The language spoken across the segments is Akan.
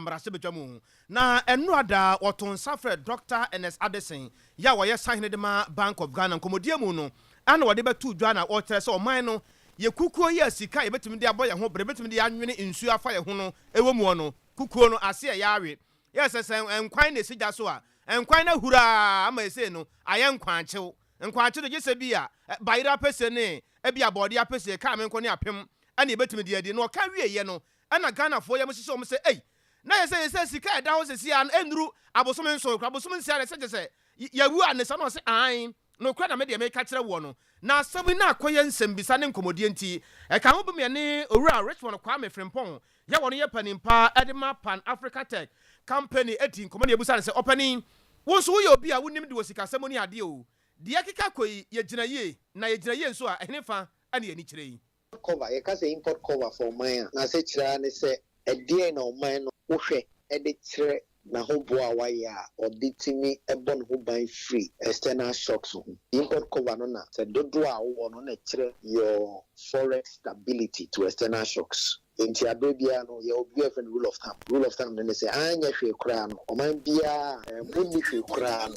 Mmarahyɛbadwa mu na ɛno ada wɔto nsa frɛ Dr Ernest Addison yɛ a wɔyɛ sahene de ma Bank of Ghana. Nkɔmmɔdie mu no ana wɔde bɛto dwa na wɔkyerɛ sɛ ɔman no yɛ kukuo yi a sika yɛbɛtumi de abɔ yɛn ho bere yɛbɛtumi de anwene nsuo afa yɛn ho no ɛwɔ mu no, kukuo no ase ɛyɛ awe yɛ sɛ nkwan na esi gya so a, nkwan no ahuraa ama ese no ayɛ nkwankyew. Nkwankyew no gye sɛ bi a bayerɛ apɛsɛ ne ebi abɔɔde apɛsɛ kaa me nkɔ ne apem ɛna yɛbɛtumi de adi. Na ɔka wie yɛ no ɛna Ghanafoɔ yɛ mo hyehyɛ wɔn sɛ ɛy na yɛ sɛ sika ɛda hɔ sɛsi a ɛnuru abosome 7 kora, abosome 6 na ɛsɛ kyɛ sɛ yɛwu a ne sa na ɔsɛ an nokora na medeɛ meka kyerɛ woɔ no. Na asɛm yi na akɔyɛ nsɛmbisa ne nkɔmmɔdie nti ɛka ho bi ne Owura Richmond Kwame Frimpɔn yɛ wɔno yɛ panimpa ɛde ma Pan Africa Tech Company adi nkɔmmɔ ne yɛbusa ne sɛ, ɔpanin, wo nso woyɛ obi a wonim de wɔ sikasɛm ne adeɛ o, deɛ keka kɔ yi, yɛgyina yie na yɛgyina yie nso a, ɛhene fa ɛne yɛni kyerɛ yi? Cover, yɛka sɛ import cover for ɔman a, na sɛ kyerɛ ne sɛ ɛdeɛn na ɔman no wohwɛ ɛde kyerɛ n'ahoboa a wayɛ a ɔde tumi bɔ ne ho ban firi external shocks ho. Import cover no na sɛ dodoɔ a wowɔ no na kyerɛ your forex stability to external shocks. Nti abere biara no yɛ obi a yɛfrɛ no rule of thumb. Rule of thumb no ne sɛ anyɛ hwee koraa no, ɔman biara monni hwee koraa no,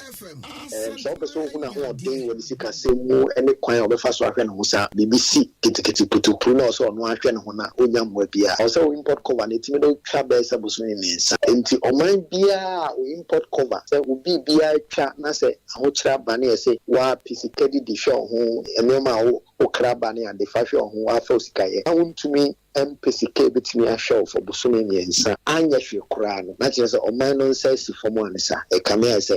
sɛ wopɛ sɛ wohu n'ahoɔden wɔ ne sikasɛm mu ne kwan a ɔbɛfa so ahwɛ ne ho saa biribi si ketekete putupuru na ɔsɛ ɔno ahwɛ ne ho na ɔnya mmoa biara, ɔwɔ sɛ wo import cover no ɛtumi de twa bɛyɛ sɛ bosome 3. Nti ɔman biara a wo import cover sɛ obi biara twa na sɛ ahokyerɛ aba ne yɛ sɛ woapɛ sika didi hwɛ wo ho, nneɛma a wokra ba ne ade fa hwɛ wo ho, woafa wo sika yɛ na wontumi mpɛ sika ebɛtumi ahwɛ wo for bosome 3 anyɛ hwee koraa no, na kyerɛ sɛ ɔman no nsa asi fam a ne sa ɛkame ayɛ sɛ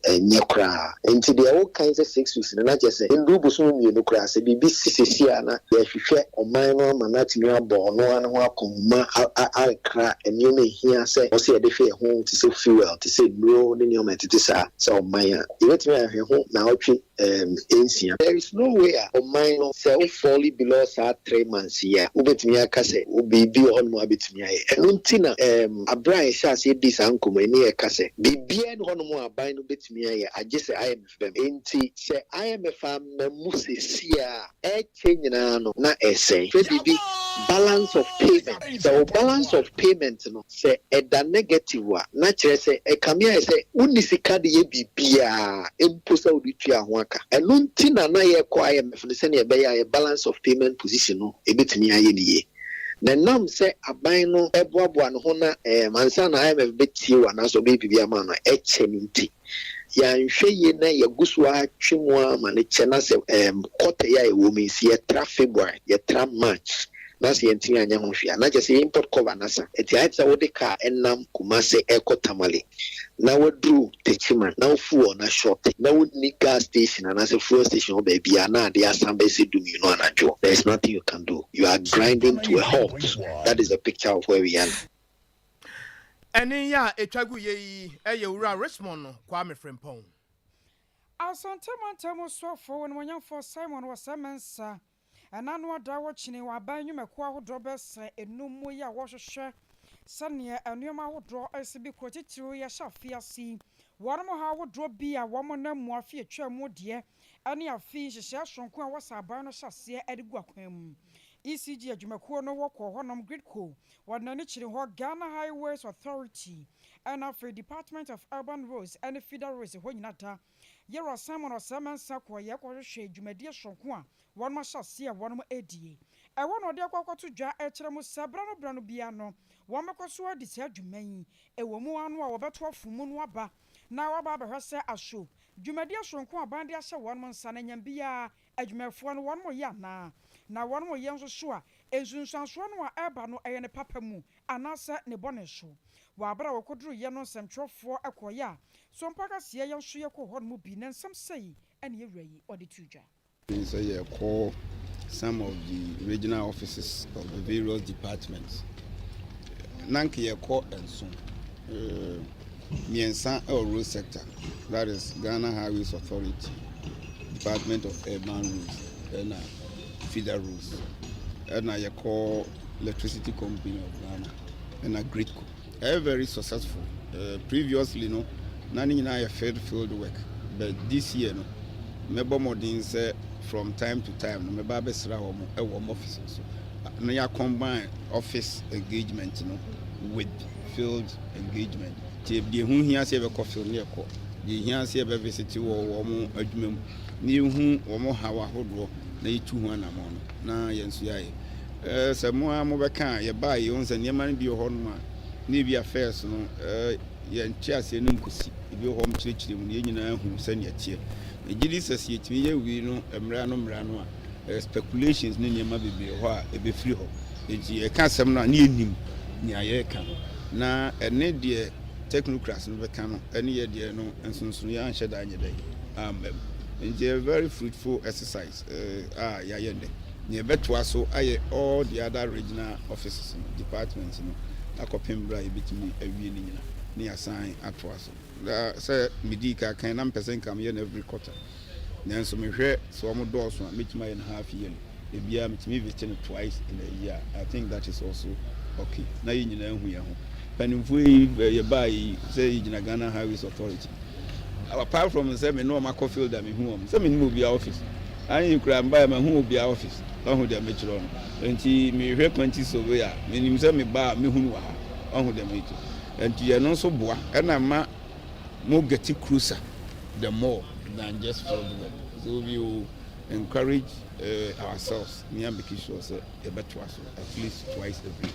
ɛnyɛ koraa. Nti deɛ wokan sɛ 6 weeks no, na kyerɛ sɛ nduru bosome 2 koraa. Sɛ biribi si sesi a na yɛhwehwɛ ɔman no ama no atumi abɔ ɔno ano ho akɔnhoma akra nneɛma ehia sɛ ɔsɛ yɛde hwɛ yɛn ho, te sɛ fuel, te sɛ nnuro ne nneɛma ɛtete saa, sɛ ɔman a yɛbɛtumi ahwɛ ho na ɔtwe 6. There is no way a ɔman no sɛ wo fall below saa 3 months yi a wobɛtumi aka sɛ wo biribi wɔ hɔnom a wobɛtumi ayɛ. Ɛno nti na abere a yɛhyɛ aseɛ di saa nkɔmmɔ yi ne yɛka sɛ biribiara ne hɔnom a aban no bɛtumi ayɛ agye sɛ IMF bɛm. Enti sɛ IMF amma mu sesi a ɛkyɛ nyinaa no na ɛsɛn fɛ biribi balance of payment. Sɛ wo balance of payment no sɛ ɛda negative a, na kyerɛ sɛ ɛkame ayɛ sɛ wonni sika de yɛ biribiara mpo sɛ wode tua ho aka. Ɛno nti na yɛkɔ IMF no sɛnea ɛbɛyɛ a yɛ balance of payment position no ɛbɛtumi ayɛ ne yie. Na nam sɛ aban no ɛboaboa ne ho na ansa na IMF bɛtie wo anaasɛ ɔbɛyɛ biribi ama no ɛkyɛ no nti, yɛanhwɛ yie na yɛgu so atwe mu ama no kyɛ na sɛ quarter yi a ɛwɔ mu yi sɛ yɛtra February, yɛtra March na sɛ yɛntumi anyɛ ho hwee a, na kyerɛ sɛ import cover na sa. Ɛti ayɛ te sɛ wode car ɛnam Kumase ɛkɔ Tamale na waduru Techiman na wo fuel na short na wonni gas station anaasɛ fuel station hɔ baabi a na ade asan bɛyɛ sɛ 12 anadwo. There is nothing you can do, you are grinding to a halt. That is the picture of where we are now. Ɛne yɛ a ɛtwa gu yɛ yi ɛyɛ Owura Richmond Kwame Frimpɔn. Asante mantam soafoɔ wɔnimonyamfoɔ Simon Osei Mensah ɛna no ada wɔkyene wɔ aban nnwumakuo ahodoɔ bɛsɛ enum mu yi a wɔhwehwɛ sɛneɛ nneɛma ahodoɔ ɛsi bi kuro titiriw yɛhyɛ afe ase yi, wɔn ha ahodoɔ bi a wɔn nam mu afe atwa mu deɛ ɛne afe nhyehyɛ sonko a wɔsɛ aban no hyɛ aseɛ ɛde gu akwan mu. ECG adwumakuo no wɔkɔ hɔnom, Gridco wɔde n'ani kyerɛ hɔ, Ghana Highways Authority ɛna afei Department of Urban Roads ɛne Feeder Roads hɔ nyina da. Yɛwɔ Simon Osei Mensah kɔ yɛ kɔhwehwɛ dwumadie sonko a wɔn ahyɛ aseɛ a wɔn adie ɛwɔ na ɔde akɔ akɔto dwa ɛkyerɛ mu sɛ berɛ no bia no wɔn bɛkɔ so adi saa dwuma yi ɛwɔ mu ano a wɔbɛto afo mu no aba na wɔaba abɛhwɛ sɛ aso dwumadie sonko a ban de ahyɛ wɔn nsa no nyam biara adwumayɛfoɔ no wɔn yɛ anaa na wɔn yɛ nso so a nsunsuansoɔ no a ɛreba no ɛyɛ ne papa mu anaasɛ ne bɔne so. Wɔ abere a wɔkɔduru yɛ no, nsɛmtwerɛfoɔ ɛkɔyɛ a sompa kaseɛ yɛn nso yɛkɔ hɔ no mu bi na nsɛm sɛyi ɛne yɛwura yi ɔde to dwa. Sɛ yɛkɔ some of the regional offices of the various departments na nka yɛkɔ nso mmiɛnsa ɛwɔ road sector, that is Ghana Highways Authority, Department of Urban Roads ɛna Feeder Roads, ɛna yɛkɔ Electricity Company of Ghana ɛna Gridco. Ɛyɛ very successful. Previously no na ne nyinaa yɛ field work, but this year no mɛbɔ mmɔden sɛ from time to time no mɛba abɛsra wɔn ɛwɔ wɔn office so na yɛ combine office engagement no. With field engagement, nti deɛ ho hia sɛ yɛbɛkɔ field ne yɛkɔ, deɛ hia sɛ yɛbɛvisit wɔ wɔn adwuma mu na yɛhu wɔn haw ahodoɔ na yɛtu ho anammɔn no, na yɛn nso yɛayɛ. Sɛ mo a mobɛka a yɛbaa yɛhu sɛ nneɛma no bi wɔ hɔnom a na ebi affairs no yɛnte aseɛ no nkosi ebi wɔ hɔ kyerɛkyerɛ mu no, yɛn nyinaa hu sɛnea teɛ. Megye di sɛ yɛtumi yɛ wei no mmerɛ no a, speculations ne nneɛma bebree hɔ a ɛbɛfiri hɔ. Nti yɛka asɛm no a, ne yɛnim nea yɛreka no, na ɛne deɛ technocrats no bɛka no ɛne yɛ deɛ no nsonsono anhyɛ da anyɛ dɛ amma mu. Nti a very fruitful exercise a yɛayɛ nnɛ. Nea ɛbɛtoa so ayɛ all the other regional offices no, departments no, akɔpem berɛ a yɛbɛtumi awie no nyina ne yɛasan atoa so. Sɛ medii ka kan na mpɛ sɛ nka meyɛ no every quarter, nanso mehwɛ sɛ ɔmo dɔɔso a, mɛtumi ayɛ no half yearly. Ebiara metumi visit no twice in a year. I think that is also okay na yɛn nyinaa hu yɛn ho. Mpanimfoɔ yi, yɛbaa yi sɛ yɛgyina Ghana Highways Authority, apart from sɛ me ne wɔn akɔ field a, mehu wɔn sɛ menim obiara office anyi kura mba yɛ, mahu obiara office. Ɔho deɛ mekyerɛ no, nti mehwɛ quantity survey a, menim sɛ meba a mehu no wɔ ha. Ɔho deɛ mekyerɛ, nti yɛno nso boa ɛna ma mo get closer the more than just field work. So we will encourage ourselves ne making sure sɛ yɛbɛtoa so at least twice every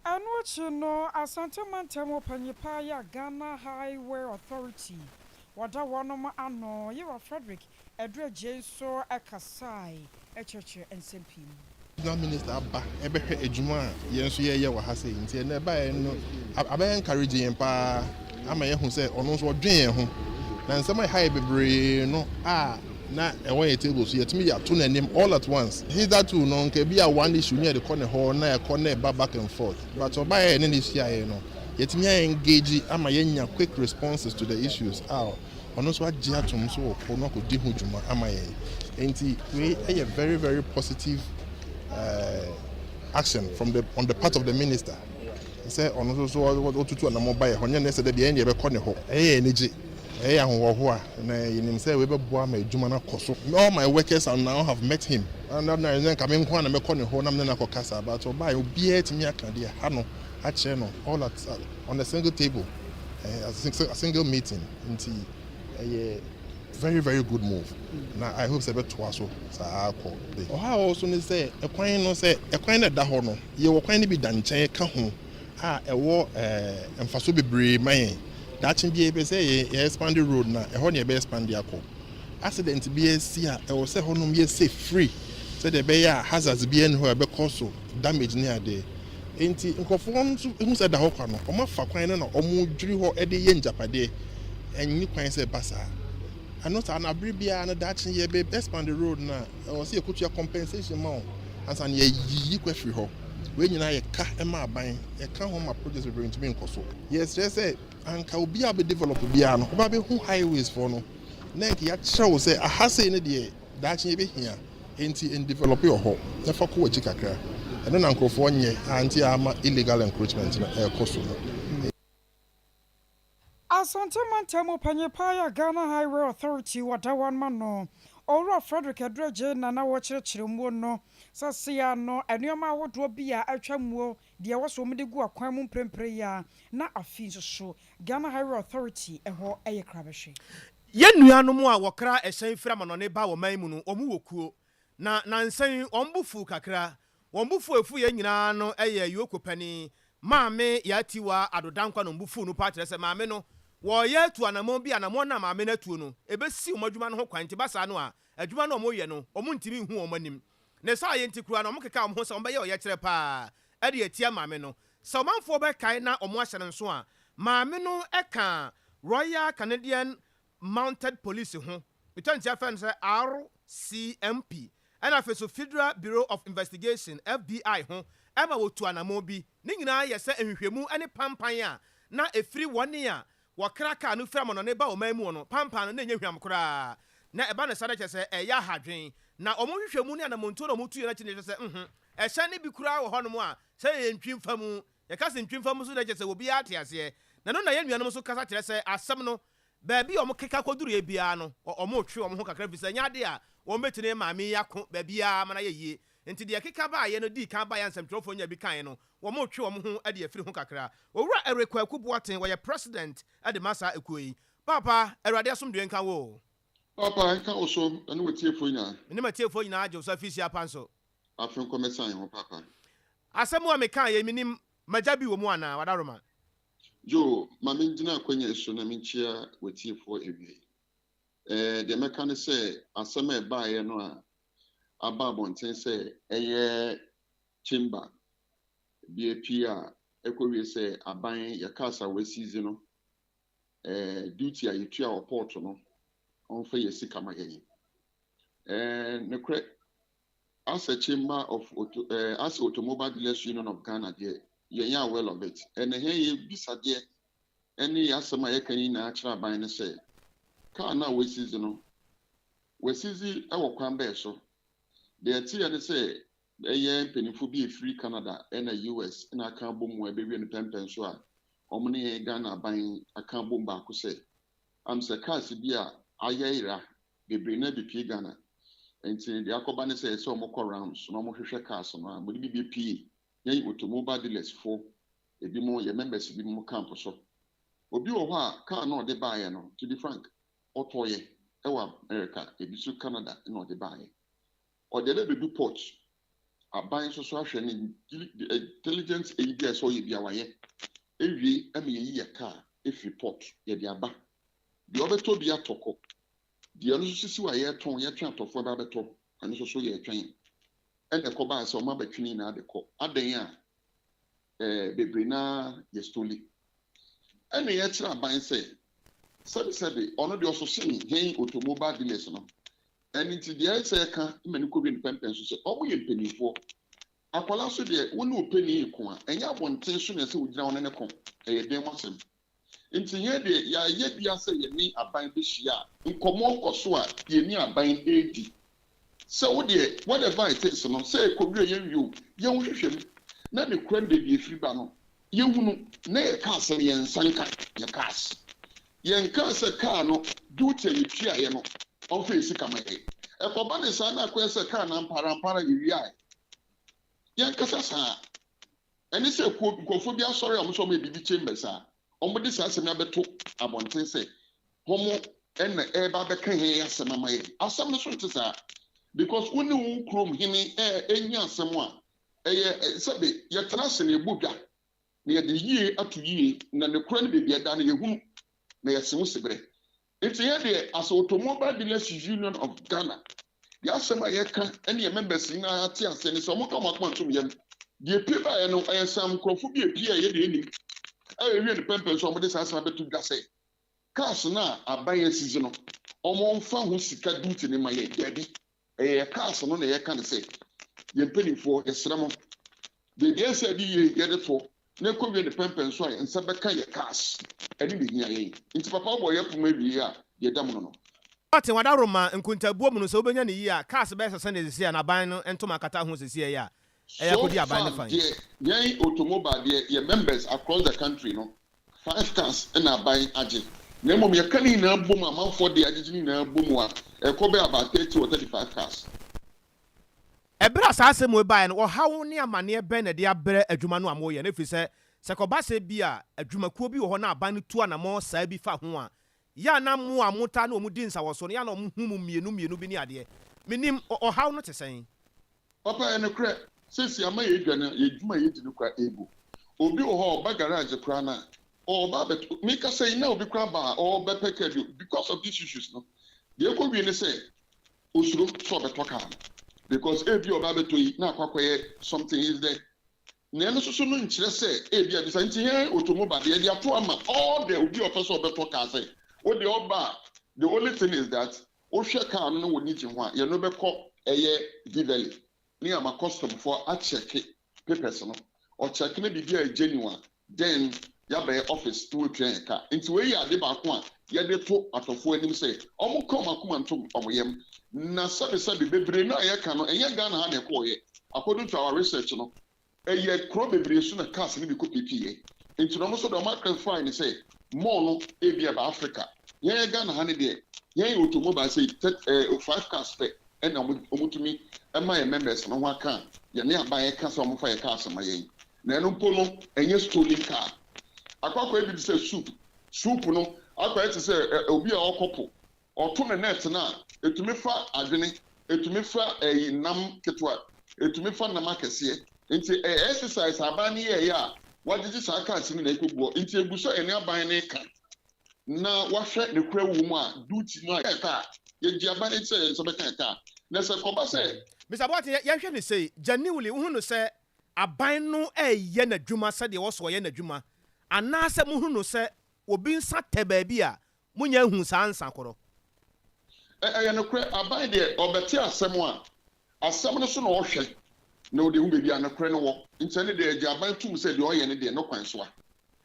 Ɛno akyi no, Asante mantam panyipa yɛ Ghana Highway Authority wɔda wɔnom ano, Yɛwɔ Frederick Ɛduragye nso ɛkasae ɛkyerɛkyerɛ nsɛm pii mu. Regional minister aba ɛbɛhwɛ adwuma a yɛn nso yɛyɛ wɔ ha sɛ, nti ɛnɛ ɛbaeɛ no abɛyɛ encourage yɛn paa ama yɛhu sɛ ɔno nso ɔdwen yɛn ho, na nsɛm a ɛha yɛ bebree no a na ɛwɔ yɛn table so, yɛtumi yɛ ato n'anim all at once. Hitherto no, nka bi a one issue ne yɛde kɔ ne hɔ na ɛkɔ na ɛba back and forth, but ɔbaeɛ ne ne hyiaeɛ no, yɛtumi ayɛ engage ama yɛnya quick responses to the issues a ɔno nso agye atom so wɔ kɔ no akɔdi ho dwuma ama yɛn. Nti wei ɛyɛ very very positive action from the on the part of the minister sɛ ɔno nso so ɔtutu anamɔ ba yɛ hɔ. Nyɛ ne sɛ dɛbi yɛn deɛ yɛbɛkɔ ne hɔ, ɛyɛ yɛn anigye, ɛyɛ ahoɔhoɔ a na yɛnim sɛ wei bɛboa ma adwuma no akɔ so. All my workers are now have met him na nka me nko a na mɛkɔ ne hɔ na mene no akɔ kasa, but ɔbaa obiara tumi aka deɛ ha no akyerɛ no all at on a single table, a single meeting. Nti ɛyɛ very very good move na I hope sɛ ɛbɛtoa so saa akɔ. Ɔha a ɔwɔ so ne sɛ ɛkwan no, sɛ ɛkwan no ɛda hɔ no, yɛwɔ kwan no bi da nkyɛn ka ho a ɛwɔ mfaso bebree ma yɛn. Daakye bi yɛpɛ sɛ yɛ expand road na ɛhɔ ne yɛbɛ expand akɔ. Accident bi asi a, ɛwɔ sɛ hɔnom yɛ safe free sɛdeɛ ɛbɛyɛ a hazards bi ɛni hɔ a ɛbɛkɔ so damage ne adeɛ. Nti nkurɔfoɔ nso ehu sɛ da hɔ kwa no, wɔn afa kwan no na wɔn dwiri hɔ de yɛ ngyapadeɛ. Ɛnni kwan sɛ ɛba saa. Ɛno saa na abere biara no, daakye yɛbɛ expand the road na ɛwɔ sɛ yɛkɔtua compensation ma wɔn ansa na yɛyiyi kɔ afiri hɔ. Wei nyinaa yɛ ka ma aban, yɛka ho ma project bebree ntumi nkɔ so. Yɛsrɛ sɛ anka obi a bɛ develop biara no, ɔba bɛhu highways foɔ no na nka yɛakyerɛ wo sɛ aha sei no deɛ, daakye yɛbɛhia, nti ndevelop wɔ hɔ na fa kɔ w'akyi kakra. Ɛno na nkurɔfoɔ nyɛ a, nti ama illegal encroachment no ɛrekɔ so no. Asante mantam panyipa yɛ Ghana Highway Authority wɔda wɔn ma no, Owura Frederick Aduragye, na na wɔkyerɛkyerɛ mu no sɛ sea no nneɛma ahodoɔ bi a atwa muo deɛ ɛwɔ so wɔn de gu akwan mu mprempren yi a, na afei nso so Ghana Highway Authority ɛhɔ ɛyɛ krabɛhwɛ. Yɛn nuanom a wɔkra ɛhyɛn firi amanɔne ba wɔ man mu no, wɔn wɔ kuo na nansan wɔn bo fu kakra. Wɔn bo fu efu yɛn nyinaa no yɛ EOCO panin Maame Yaa Tiwaa Addo Dankwa no. Bo fu no pa kyerɛ sɛ maame no wɔreyɛ atu anammɔn bi. Anammɔn no a maame no atuo no ebesi wɔn adwuma no ho kwan, nti ba saa no a, adwuma no a wɔreyɛ no, wɔn ntumi nhu wɔn anim. Ne saa yɛ nti koraa no, wɔn keka wɔn ho sɛ wɔn bɛyɛ ɔyɛkyerɛ paa ɛde atia maame no. Sɛ ɔmanfoɔ bɛkae na wɔn ahyɛ no nso a, maame no ka Royal Canadian Mounted Police ho, metɔ afɛn sɛ RCMP, ɛna afei so Federal Bureau of Investigation, FBI, ho ɛma wɔtu anammɔn bi. Ne nyinaa yɛ sɛ nhwehwɛmu ne pampan a na ɛfiri wɔne a wɔkra kaa no firi amanɔne ba ɔman mu no. Pampan no na ɛnyɛ hwam koraa na ɛba ne sa no kyerɛ sɛ ɛyɛ ahadwen, na ɔmo nhwehwɛmu ne anammɔntuo na ɔmo tu yɛ no akyi no kyerɛ sɛ ɛhyɛn no bi koraa wɔ hɔnom a sɛ yɛ ntwi mfa mu. Yɛka sɛ ntwi mfa mu so na kyerɛ sɛ obiara te aseɛ, na no na yɛn nuanom nso kasa kyerɛ sɛ asɛm no, baabi a ɔmo keka kɔduru biara no, ɔmo twe ɔmo ho kakra fi sɛ nyɛ ade a wɔn bɛtumi maame yi ako baabiara ma no ayɛ yie. Nti deɛ ɛkeka baeɛ no dii kan baeɛ a nsɛmtwerɛfoɔ nyaa bi kaeɛ no, wɔretwe wɔn ho de afiri ho kakra. Owura Eric Kwaku Boateng, ɔyɛ President de ma saa ekuo yi. Paapa, Awurade asomdwoeɛ nka wo o. Paapa, nka wo so ne w'atiefoɔ nyinaa. Me ne m'atiefoɔ nyinaa gye wo so afirihyia pa nso. Afe nkɔ mmɛsan yɛn ho paapa. Asɛm a mekaeɛ yi, mennim, m'agya bi wɔ mu anaa? Wadaroma. Joe, ma mengyina akwanya yi so na menkyia w'atiefoɔ awia yi. Ɛɛ, deɛ mɛka ne sɛ, asɛm a ɛbaeɛ no a aba abɔnten sɛ ɛyɛ chamber bi apue a ɛkɔwie sɛ aban yɛ cars a wɔaseize no, ɛɛ, duty a yɛtua wɔ port no, ɔmfa yɛ sika ma yɛn. Ɛɛ, nokorɛ, as a chamber of auto, ɛɛ, as Automobile Dealers Union of Ghana deɛ, yɛnyɛ aware of it. Ɛna hɛn yɛbisa deɛ ɛne yɛ asɛm a yɛka nyinaa kyerɛ aban no sɛ, kaa no a wɔaseize no, wɔaseize wɔ kwan bɛɛ so? Deɛ ɛteɛ ne sɛ ɛyɛ mpanimfoɔ bi efiri Canada ɛna US ɛna aka abom a ɛbɛwie no pɛmpɛn so a wɔn ne yɛn Ghana aban aka abom baako sɛ am sɛ cars bi a ayɛ yera bebree na bepie Ghana. Nti deɛ akɔba ne sɛ ɛsɛ wɔn kɔ rounds na wɔn hwehwɛ cars no a wɔde bi bepie yɛn automobile dealers fo ebi mo, yɛ members bi mo camp so. Obi wɔ hɔ a car na ɔde baeɛ no, to be frank, ɔtɔɔyɛ ɛwɔ America, ebi so Canada na ɔde baeɛ. Ɔde ɛbɛ port, aban nso so ahwɛ ne intelligence eyi bi a ɛsɛ ɔyɛ bi a wayɛ ewie ɛma yɛyi yɛ car efiri port yɛde aba. Deɛ ɔbɛtɔ bi atɔ kɔ, deɛ ɔno nso sisi hɔ a yɛtɔn, yɛtwɛn atɔfoɔ ba abɛtɔ, ɛno nso so yɛtwɛn. Ɛna ɛkɔbaa sɛ ɔmo abɛtwe ne nyinaa de kɔ adan a bebree naa yɛ stolen. Ɛna yɛkyerɛ aban sɛ sɛbisɛbi, ɔno deɛ ɔso sen hɛn automobile dealers no. Ɛno nti deɛ ɛsɛ ɛka ma ne kɔwie no pɛmpɛn so sɛ ɔmo yɛ mpanimfoɔ. Akwadaa so deɛ, wo ne ɔpanin ko a, ɛnyɛ abɔnten so na ɛsɛ wogyina hɔ ne ne ko, ɛyɛ dan mu asɛm. Nti yɛn deɛ, yɛayɛ bia sɛ yɛne aban bɛhyia a, nkɔmmɔ kɔ so a yɛne aban ɛredi sɛ wo deɛ, whatever it is no, sɛ ɛkɔwie yɛn wie o, yɛn ho hwehwɛ mu na ne kura no baabi efiri ba no yɛhunu na yɛ cars no, yɛn nsa nka yɛ cars. Yɛn kaa sɛ kaa no duty a yɛtuaeɛ no, ɔmfa yɛ sika ma yɛn. Ɛkɔba ne saa na akɔyɛ sɛ kaa no ampara ampara yɛwiae. Yɛn kasa saa ɛne sɛ kuo nkurɔfoɔ bi asɔre a wɔn nso wɔn yɛ biribi chambers a wɔn de saa asɛm yi abɛto abɔnten sɛ wɔn ɛna ɛreba abɛka yɛn asɛm ama yɛn. Asɛm no so nte saa, because wo ne wo kurom hene ɛnya asɛm a ɛyɛ sɛbe yɛtena ase na yɛbɔ dwa na yɛde yie ato yie na ne kora no baabi ɛda no yɛhunu na yɛse wo seberɛ. Nti yɛn deɛ, as Automobile Dealers Union of Ghana, deɛ asɛm a yɛka ne yɛ members nyinaa te aseɛ ne sɛ ɔmo ka ɔmo akoma ntom yɛm. Deɛ pie baeɛ no, ɛyɛ sam nkurɔfo bi epie a yɛde anim a yɛwie no pɛmpɛn so a ɔmo de saa asɛm abɛto dwa sɛ cars no a aban asisi no, ɔmo mfa ho sika duty ne ma yɛ. Daabi, ɛyɛ cars no na yɛka ne sɛ yɛn mpanimfoɔ, yɛsrɛ mo, beebi ɛsɛ de yie yɛde to na ɛkɔ wie ne pɛmpɛn so a yɛn nsa bɛka yɛ cars, ɛne ne hia yɛn. Nti papa, wobɔ yɛ poma wie a, deɛ da mu no. Ɔte wadaroma nkuntabuo mu no sɛ wobɛnya ne yie a, cars bɛyɛ sɛ sɛne sisi a n'aban no ntoma akata ho sisi yɛ a ɛyɛ akɔdi aban no fan. Deɛ yɛn automobile deɛ, yɛ members across the country no, five cars ɛna aban agye. Na mmom yɛka ne nyinaa bom a, amanfoɔ de agyegye ne nyinaa bom a, ɛkɔ bɛyɛ about 30 or 35 cars. Ɛberɛ a saa asɛm wei baeɛ no, ɔhaw ne amanneɛ bɛn na ɛde abrɛ adwuma no a moyɛ no? Ɛfiri sɛ kɔba sɛ bi a adwumakuo bi wɔ hɔ na aban no tu anammɔ saa bi fa ho a, yɛ a na mo a mota ne ɔmo di nsawɔ so no, yɛ a na ɔmo hu mu mmienu mmienu bi ne adeɛ. Menim ɔhaw no te sɛn? Papa, yɛ nokorɛ sɛsi ama yɛ adwa no, yɛ adwuma a yɛdi no kora egu. Obi wɔ hɔ a ɔba garage koraa no a ɔba abɛto, meka sɛ yi na obi koraa ba a ɔbɛpɛ kaa bi, because of these issues no, deɛ ɛkɔ wie ne sɛ osuro sɛ ɔbɛtɔ kaa no, because ebi a ɔba abɛtɔ yi na akɔ akɔyɛ something is there. Na ɛno nso so no nkyerɛ sɛ ebi a bisa. Nti yɛn automobile deɛ, yɛde ato ama all the obi a ɔpɛ sɛ ɔbɛtɔ kaa sɛ o deɛ ɔba a, the only thing is that wohwɛ kaa no na wɔ ni gye ho a, yɛn no bɛkɔ ɛyɛ D-Valley ne ama custom foɔ akyɛke papers no. Ɔkyɛke no biribi a genuine a, then yɛabɛyɛ office na wɔatua yɛn ka. Nti wei yɛ ade baako a yɛde to atɔfoɔ anim sɛ ɔmo ka ɔmo akoma ntom ɔmo yam. Na sɛbesɛbe bebree no a yɛka no, ɛnyɛ Ghana ha na ɛkɔɔyɛ. According to our research no, ɛyɛ kuro bebree so na cars no bi kɔ piepie. Nti na ɔmo nso de ɔmo aclarify ne sɛ mall no ebi ɛba Africa. Yɛn yɛ Ghana ha ne deɛ, yɛn yɛ automobile sɛ five cars pɛ. ɛna wɔtumi ma yɛn members no ho aka a yɛne aban ɛka sɛ wɔmfa yɛn cars ma yɛn. Na ɛno mpo no ɛnyɛ stolen car. Akɔ akɔyɛ biribi sɛ soup. Soup no akɔyɛ te sɛ obi a ɔkɔ po, ɔto ne net no a, ɛtumi fa adwene, ɛtumi fa ɛyi nam ketewa, ɛtumi fa nam akɛseɛ. Nti ɛyɛ exercise a aban no yɛɛyɛ a wɔagyegye saa cars no na ɛkɔgu hɔ. Nti ɛgu sɛ yɛne aban no reka na wahwɛ ne kora wɔ mu a duty no a yɛ kaa yɛgye aban no sɛ yɛn nsa bɛka yɛ kaa na sɛ kɔba sɛ. Mister Boateng, yɛnhwɛ no sei, genuinely wohu no sɛ aban no reyɛ n'adwuma sɛdeɛ ɛwɔ sɛ ɔyɛ n'adwuma anaasɛ mohu no sɛ obi nsa tɛ baabi a monnya nhuu saa nsa korɔ? Ɛyɛ nokorɛ, aban deɛ ɔbɛte asɛm a, asɛm no so na ɔhwɛ na ɔde hu baabi a nokorɛ no wɔ. Nti ɛno deɛ yɛgye aban tom sɛ deɛ ɔyɛ no deɛ no kwan so a.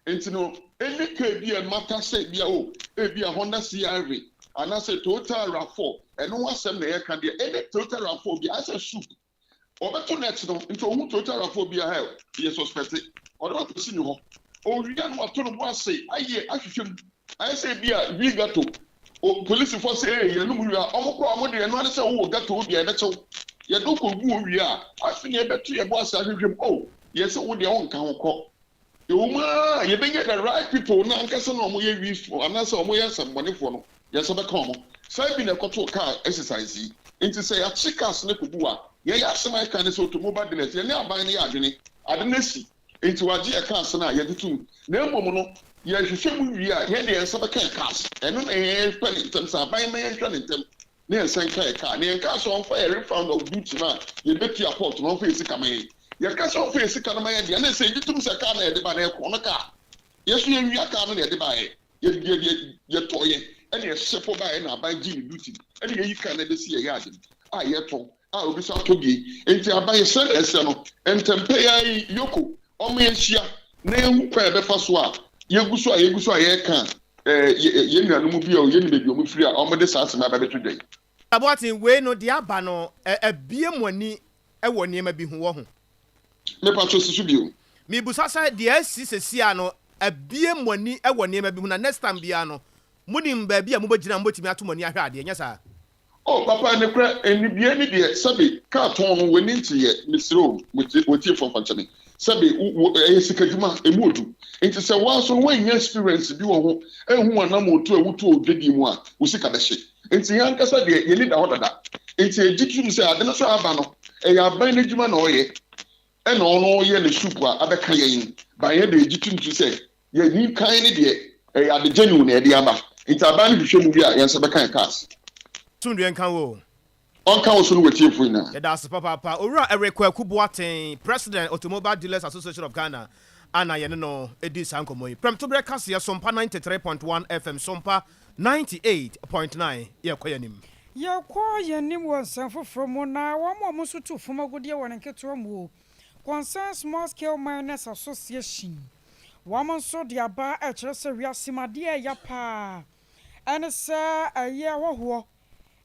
Nti no any car bi a ɛmata sɛ ebia oh ebia Honda CRV anaasɛ Toyota Rav4 ɛno ho asɛm na yɛreka deɛ any Toyota Rav4 bi ayɛ sɛ soup ɔbɛto net no nti ɔhu Toyota Rav4 bi a hɛ yɛ suspect ɔde wakɔsi ne hɔ owia no wato ne bo ase ayɛ ahwehwɛ mu ayɛ sɛ ebia wi gato o polisifoɔ sɛ ee yɛnom wie a ɔmo kɔ ɔmo deɛ ɛno ane sɛ wowɔ gato bi a yɛbɛkyɛw yɛde wo kɔgu hɔ wie a afei na yɛbɛto yɛn bo ase ahwehwɛ mu oh yɛsɛ wo deɛ wonka ho kɔ Ɛwɔ mu ara a, yɛbɛnya the right people no ankasa no a wɔyɛ wifoɔ anaasɛ wɔyɛ nsɛmmɔnefoɔ no, yɛn nsa bɛka wɔn. Saa bi na ɛkɔtoo car exercise yi. Nti sɛ yɛakye cars no kɔgu hɔ a, yɛn asɛm a yɛka ne sɛ automobile dealers, yɛne aban no yɛ adwene, ade no asi, nti wɔagye yɛn cars no a, yɛgye tom. Na mmom no, yɛhwehwɛ mu wie a, yɛn deɛ yɛn nsa bɛka yɛn cars. Ɛno na yɛpɛ no ntɛm, sɛ aban mma yɛnhwɛ no ntɛm na yɛn nsa nka yɛn car. Na yɛnkaa sɛ wɔmfa yɛn refund of duty no a yɛbɛtua port no, wɔmfa yɛn sika ma yɛn. Yɛka sɛ ɔmfa yɛn sika no ma yɛn deɛ, na ɛsɛ yɛgye tom sɛ kaa no a yɛde ba no yɛ korɔno kaa. Yɛn nso yɛnwia kaa no na yɛde baeɛ. Yɛde yɛtɔeɛ ɛna yɛhyɛ fɔ baeɛ na aban gyee ne duty ɛna yɛyi kaa no bɛsi yɛn yard mu a yɛtɔn a obi nso atɔ bie. Enti aban yɛsrɛ na yɛsrɛ no ntɛmpɛ yi ara yi Yoko ɔmma yɛnhyia na yɛnhu kwan a yɛbɛfa so a yɛgu so a yɛgu so a yɛreka a yɛn nuanom bi a yɛnnim baabi a wɔfiri a wɔde saa asɛm yi aba abɛto dwa yi. Aboateng, wei no deɛ aba no abue mo ani wɔ nneɛma bi ho, wahu? Mepakyɛw si so bio. Mebisa sɛ deɛ asi seesei ara no abue mo ani wɔ nneɛma bi ho na next time biara no monim baabi a mobɛgyina a mobɛtumi ato mo ani ahwɛ adeɛ, nyɛ saa? Oh papa nokorɛ nnibie ne deɛ sɛbe car tɔn no w'ani nteeɛ mesrɛ o w'atiefoɔ mfa nkyɛ me sɛbe wo ɛyɛ sika dwuma ɛmu odu nti sɛ woa nso no woannya experience bi wɔ ho anhu w'anamotu a wotu wɔ dwadie mu a wo sika bɛhye Nti yɛn ankasa deɛ yɛn ani da hɔ dada. Nti yɛgye tom sɛ ade no so aba no, ɛyɛ aban no adwuma na ɔyɛ. Ɛna ɔno yɛ ne soup a abɛka yɛn. But yɛn deɛ yɛgye tom sɛ yɛn kan no deɛ ɛyɛ ade genuine na yɛde aba. Nti aban no hwehwɛ mu wie a, yɛn nsa bɛka yɛn cars. Asomdwoeɛ nka wo o. Ɔnka wo so ne w'atiefo nyinaa. Yɛda ase papaapa. Owura Eric Kwaku Boateng, President, Automobile Dealers Association of Ghana a na yɛne no dii saa nkɔmmɔ yi. Prɛmtoberɛ kaseɛ, Sompa 93.1 FM, Sompa 98.9, yɛrekɔ yɛn anim. Yɛkɔ yɛn anim wɔ nsɛm foforɔ mu na wɔn a wɔn nso tu fam agudeɛ wɔ ne nketewa mu Concerned Small Scale Miners Association wɔn nso de aba rekyerɛ sɛ wiase mu adeɛ a ɛya paa ɛne sɛ ɛyɛ ahɔhoɔ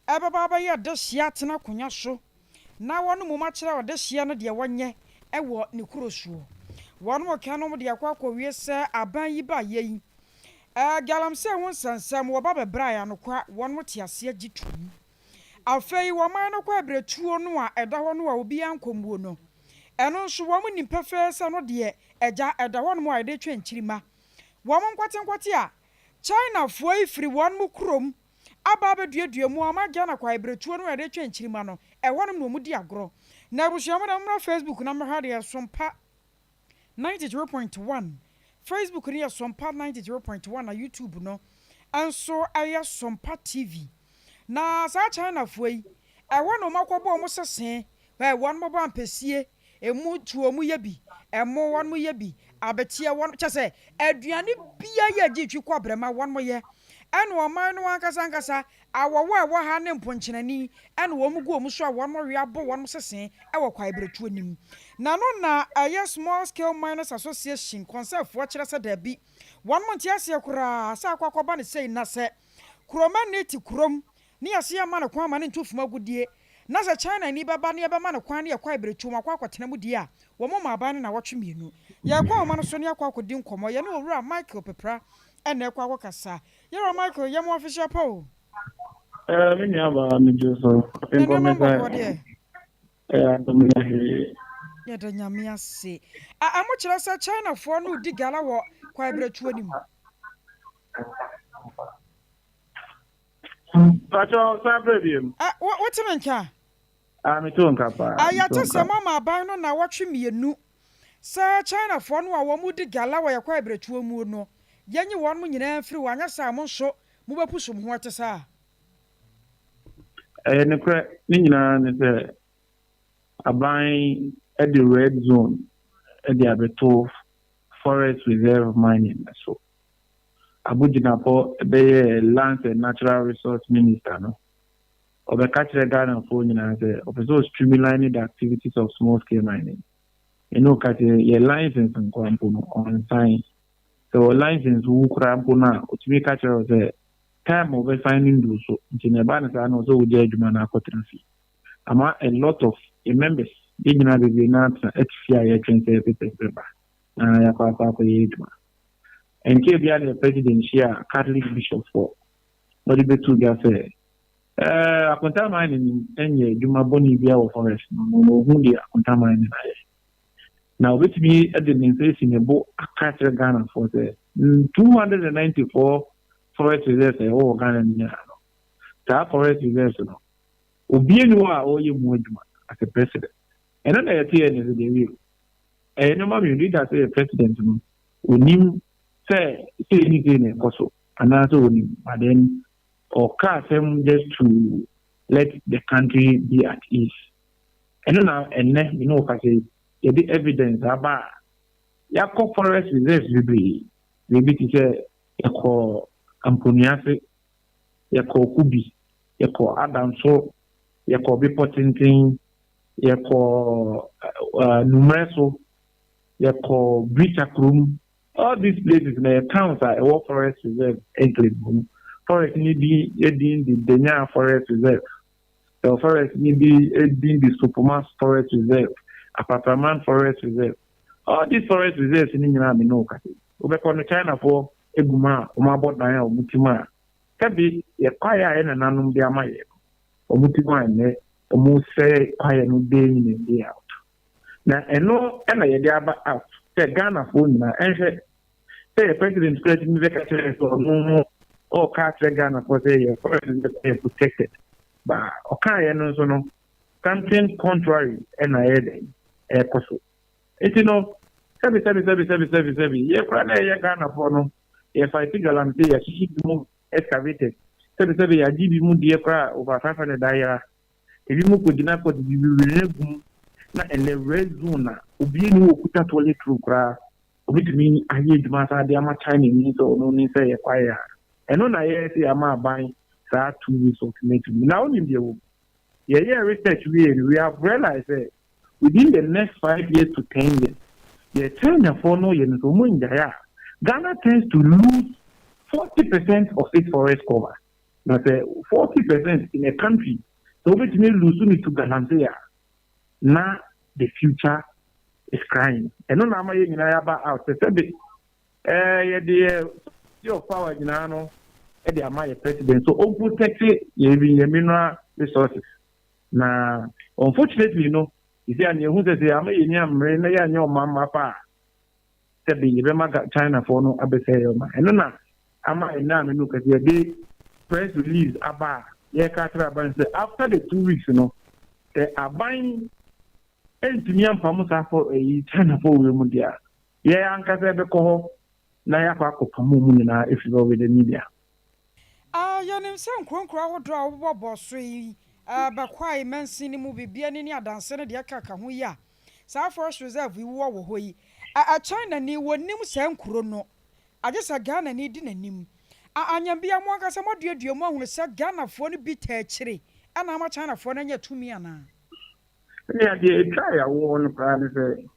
ɛbɛba abɛyɛ ɔdehyeɛ atena akonnwa so na wɔn mmom akyerɛ ɔdehyeɛ no deɛ wɔnyɛ wɔ ne kuro soɔ. Wɔn reka nom de akɔ akɔwie sɛ aban yi baeɛ yi, galamsey ho nsɛnsɛm wɔba bɛbraeɛ anokwa wɔn te aseɛ gye tom. Afei wɔman no kɔ abiretuo no a ɛda hɔ no a obiara nkɔ muo no, ɛno nso wɔn nim pefee sɛ ɛno deɛ agya ɛda hɔ nom a yɛde retwɛn nkyirimma. Wɔn nkɔtenkɔte a Chinafoɔ yi firi wɔn kurom aba abɛduadua mu a ɔma Ghana kwaebiretuo no a yɛde retwɛn nkyirimma no, ɛhɔnom na wɔdi agorɔ. Na abusua mo deɛ mommra Facebook na mmɛhwɛ adeɛ, Sompa 93.1, Facebook no yɛ Sompa 93.1 na YouTube no nso yɛ Sompa TV. Na saa Chinafoɔ yi, ɛhɔ na wɔakɔbɔ wɔn sese, wɔn bɔbɔ ampesie, Emu tuo wɔn yɛ bi, ɛmo wɔn yɛ bi, abeteɛ wɔn, kyɛ sɛ aduane bia yɛ gye twi kɔ brɛma wɔn yɛ. Ɛna ɔman no ankasa ankasa, awɔwɔ a ɛwɔ ha ne mponkyerɛni ɛna wɔn gu wɔn so a wɔn we abɔ wɔn sese ɛwɔ kwaebiretuo no mu. Na no na ɛyɛ Small Scale Miners Association kɔnsɛfoɔ kyerɛ sɛ daabi, wɔn nte aseɛ koraa sɛ akɔ akɔba no sei na sɛ kuromani te kurom ne yɛse yɛmma no kwan ma no ntu fam agudeɛ, na sɛ China ni bɛba na yɛbɛma no kwan na yɛkɔ abiretuo mu akɔ akɔtena mu deɛ a, wɔn ma aban no nnawɔtwe mmienu. Yɛrekɔ ahoma no so na yɛakɔ akɔdi nkɔmmɔ. Yɛne Owura Michael Pepra na ɛrekɔ akɔkasa. Yɛwura Michael, yɛ mo afehyia pa o. Me nua baa, megye so. Na nneɛma mbɔkɔ deɛ? Ɛyɛ adom nyɛ hwee. Yɛda Nyame ase. A Mo kyerɛ sɛ Chinafoɔ no redi gala wɔ kwaebiretuo no mu? Pakyɛ san frɛ biom. Ɛ, wo, wote me nka? Ah, mete wo nka paa. A Yɛate sɛ moama aban no nnawɔtwe mmienu sɛ Chinafoɔ no a wɔn redi gala wɔ yɛ kwaebiretuo mu no, yɛnyi wɔnom nyinaa mfiri hɔ, anyɛ saa a mo nso mobɛpusu mo ho, ɛte saa? Ɛyɛ nokorɛ, ne nyinaa ne sɛ aban de red zone de abɛto forest reserve mining no so. Abu Jinapor bɛyɛɛ Lands and Natural Resource Minister no, ɔbɛka kyerɛɛ Ghanafoɔ nyinaa sɛ ɔpɛ sɛ ɔ streamline the activities of small scale mining. Ɛne ɔka sɛ yɛ license nkoa mpo no, ɔnsan. Sɛ wɔ license wu koraa mpo no a, ɔtumi ka kyerɛ wo sɛ time a wɔbɛsan no nduu so nti na ɛba no saa na ɔsɛ wogya adwuma no akɔtena fie. Ama a lot of yɛn members, yɛn nyinaa bebree no ara tena ɛte fie a yɛtwɛn sɛ papers bɛba na yɛakɔ akɔ akɔyɛ adwuma. Ɛnkyɛɛ biara na yɛn president hyiaa Catholic bishop foɔ na ɔde bɛtoo dwa sɛ eh, Akonta Mining nyɛ adwuma bɔne biara wɔ forest no mu na ɔhu deɛ Akonta Mining ayɛ. Na ɔbɛtumi de ne nsa asi ne bo aka akyerɛ Ghanafoɔ sɛ 294 forest reserves a ɛwɔ wɔ Ghana no nyinaa no, saa forest reserves no, obiara nni hɔ a ɔreyɛ mu adwuma as a president. Ɛno na yɛte yɛ ne sɛ deɛ o. Ɛyɛ nneɛma mmienu, either sɛ yɛ president no, onim sɛ sei ne sei na ɛkɔ so, anaasɛ onim, but then ɔka asɛm just to let the country be at ease. Ɛno na ɛnnɛ me ne wo kasa yi, yɛde evidence aba a, yɛakɔ forest reserves bebree, baabi te sɛ yɛkɔ Amponuase, yɛkɔ Kubi, yɛkɔ Adamso, yɛkɔ Bepɔ Tenten, yɛkɔ Numrɛso, yɛkɔ Brita kurom. All these places na yɛ towns a ɛwɔ forest reserve enclave mu. Forest ni bi edin de Denya Forest Reserve. Ɛwɔ forest ni bi edin de Sopoma Forest Reserve, Apatraman Forest Reserve. All these forest reserves ni nyinaa me ne wo kasa yi. Wobɛkɔ no, Chinafoɔ egu mu a wɔn abɔ dan a wɔn ti mu a sɛbi yɛ kwaeɛ a yɛ nananom de ama yɛ no, wɔn ti mu a nnɛ wɔn sɛe kwaeɛ no day in and day out. Na ɛno ɛna yɛde aba out sɛ Ghanafoɔ nyinaa ɛnhwɛ sɛ yɛ president kura tumi bɛka kyerɛ sɛ ɔno no ɔɔka akyerɛ Ghanafoɔ sɛ yɛ forest reserve yɛ protected, ba ɔkaeɛ no nso no, something contrary ɛna ɛyɛ dɛn ɛɛkɔ so. Nti no, sɛbi sɛbi sɛbi sɛbi sɛbi sɛbi, yɛ kora na ɛyɛ Ghanafoɔ no, yɛ fight galamsey, yɛahyehyɛ bi mu excavators, sɛbi sɛbi, yɛagye bi mu deɛ koraa over 500 ayera, ebi mu kɔgyina kɔde bibiri no agum, na ɛnɛ red zone a obi ni wɔ kuta toilet roll koraa obitumi ayɛ adwuma saa de ama China ni sɛ ɔno ne sɛ yɛ kwaeɛ a, ɛno na yɛyɛ sɛ yɛama aban saa 2 weeks ultimatum. Na wonim deɛ wɔ mu, yɛyɛ research wie no, we have realized sɛ within the next 5 years to 10 years, yɛ Chinafoɔ no yɛ no sɛ ɔmo ngyae a, Ghana tends to lose 40% of its forest cover. Na sɛ 40% in a country sɛ wobɛtumi lose no to galamsey a, na the future is crying. Ɛno na ama yɛn nyinaa yɛaba out sɛ sɛbi yɛde yɛ of power nyinaa no ɛde ama yɛ president so ɔn protect yɛ yɛ mineral resources. Na unfortunately no, sisi a nea ehu sɛ ama yɛn ni amere na yɛanyɛ ɔman pa a, sɛbi yɛbɛma Chinafoɔ no abɛsɛ yɛ ɔman. Ɛno na ama ɛnna a menu kɛse yɛde press release aba a yɛka kyerɛ aban sɛ after the 2 weeks no, sɛ aban ntumi ampam saa fɔ ɛyi Chinafoɔ wɔ mu deɛ a, yɛn ankasa bɛkɔ hɔ na yɛakɔ akɔpam mu nyinaa efiri hɔ with the media. Yɛnim sɛ nkuronkuro ahodoɔ a wɔbobɔ so yi, Bɛkwae mansin no mu biribia ni ne adanse no deɛ kaka ho yi a saa forest reserve yi wɔ wɔ hɔ yi, China ni wɔnim saa nkuro no, agye sɛ Ghana ni di n'anim. Anyambia mo ankasa moaduadua mu ahunu sɛ Ghanafoɔ no bi taa akyire ɛna ama Chinafoɔ no anya tumi anaa? Ne adeɛ etwa yɛawoɔ no koraa ne sɛ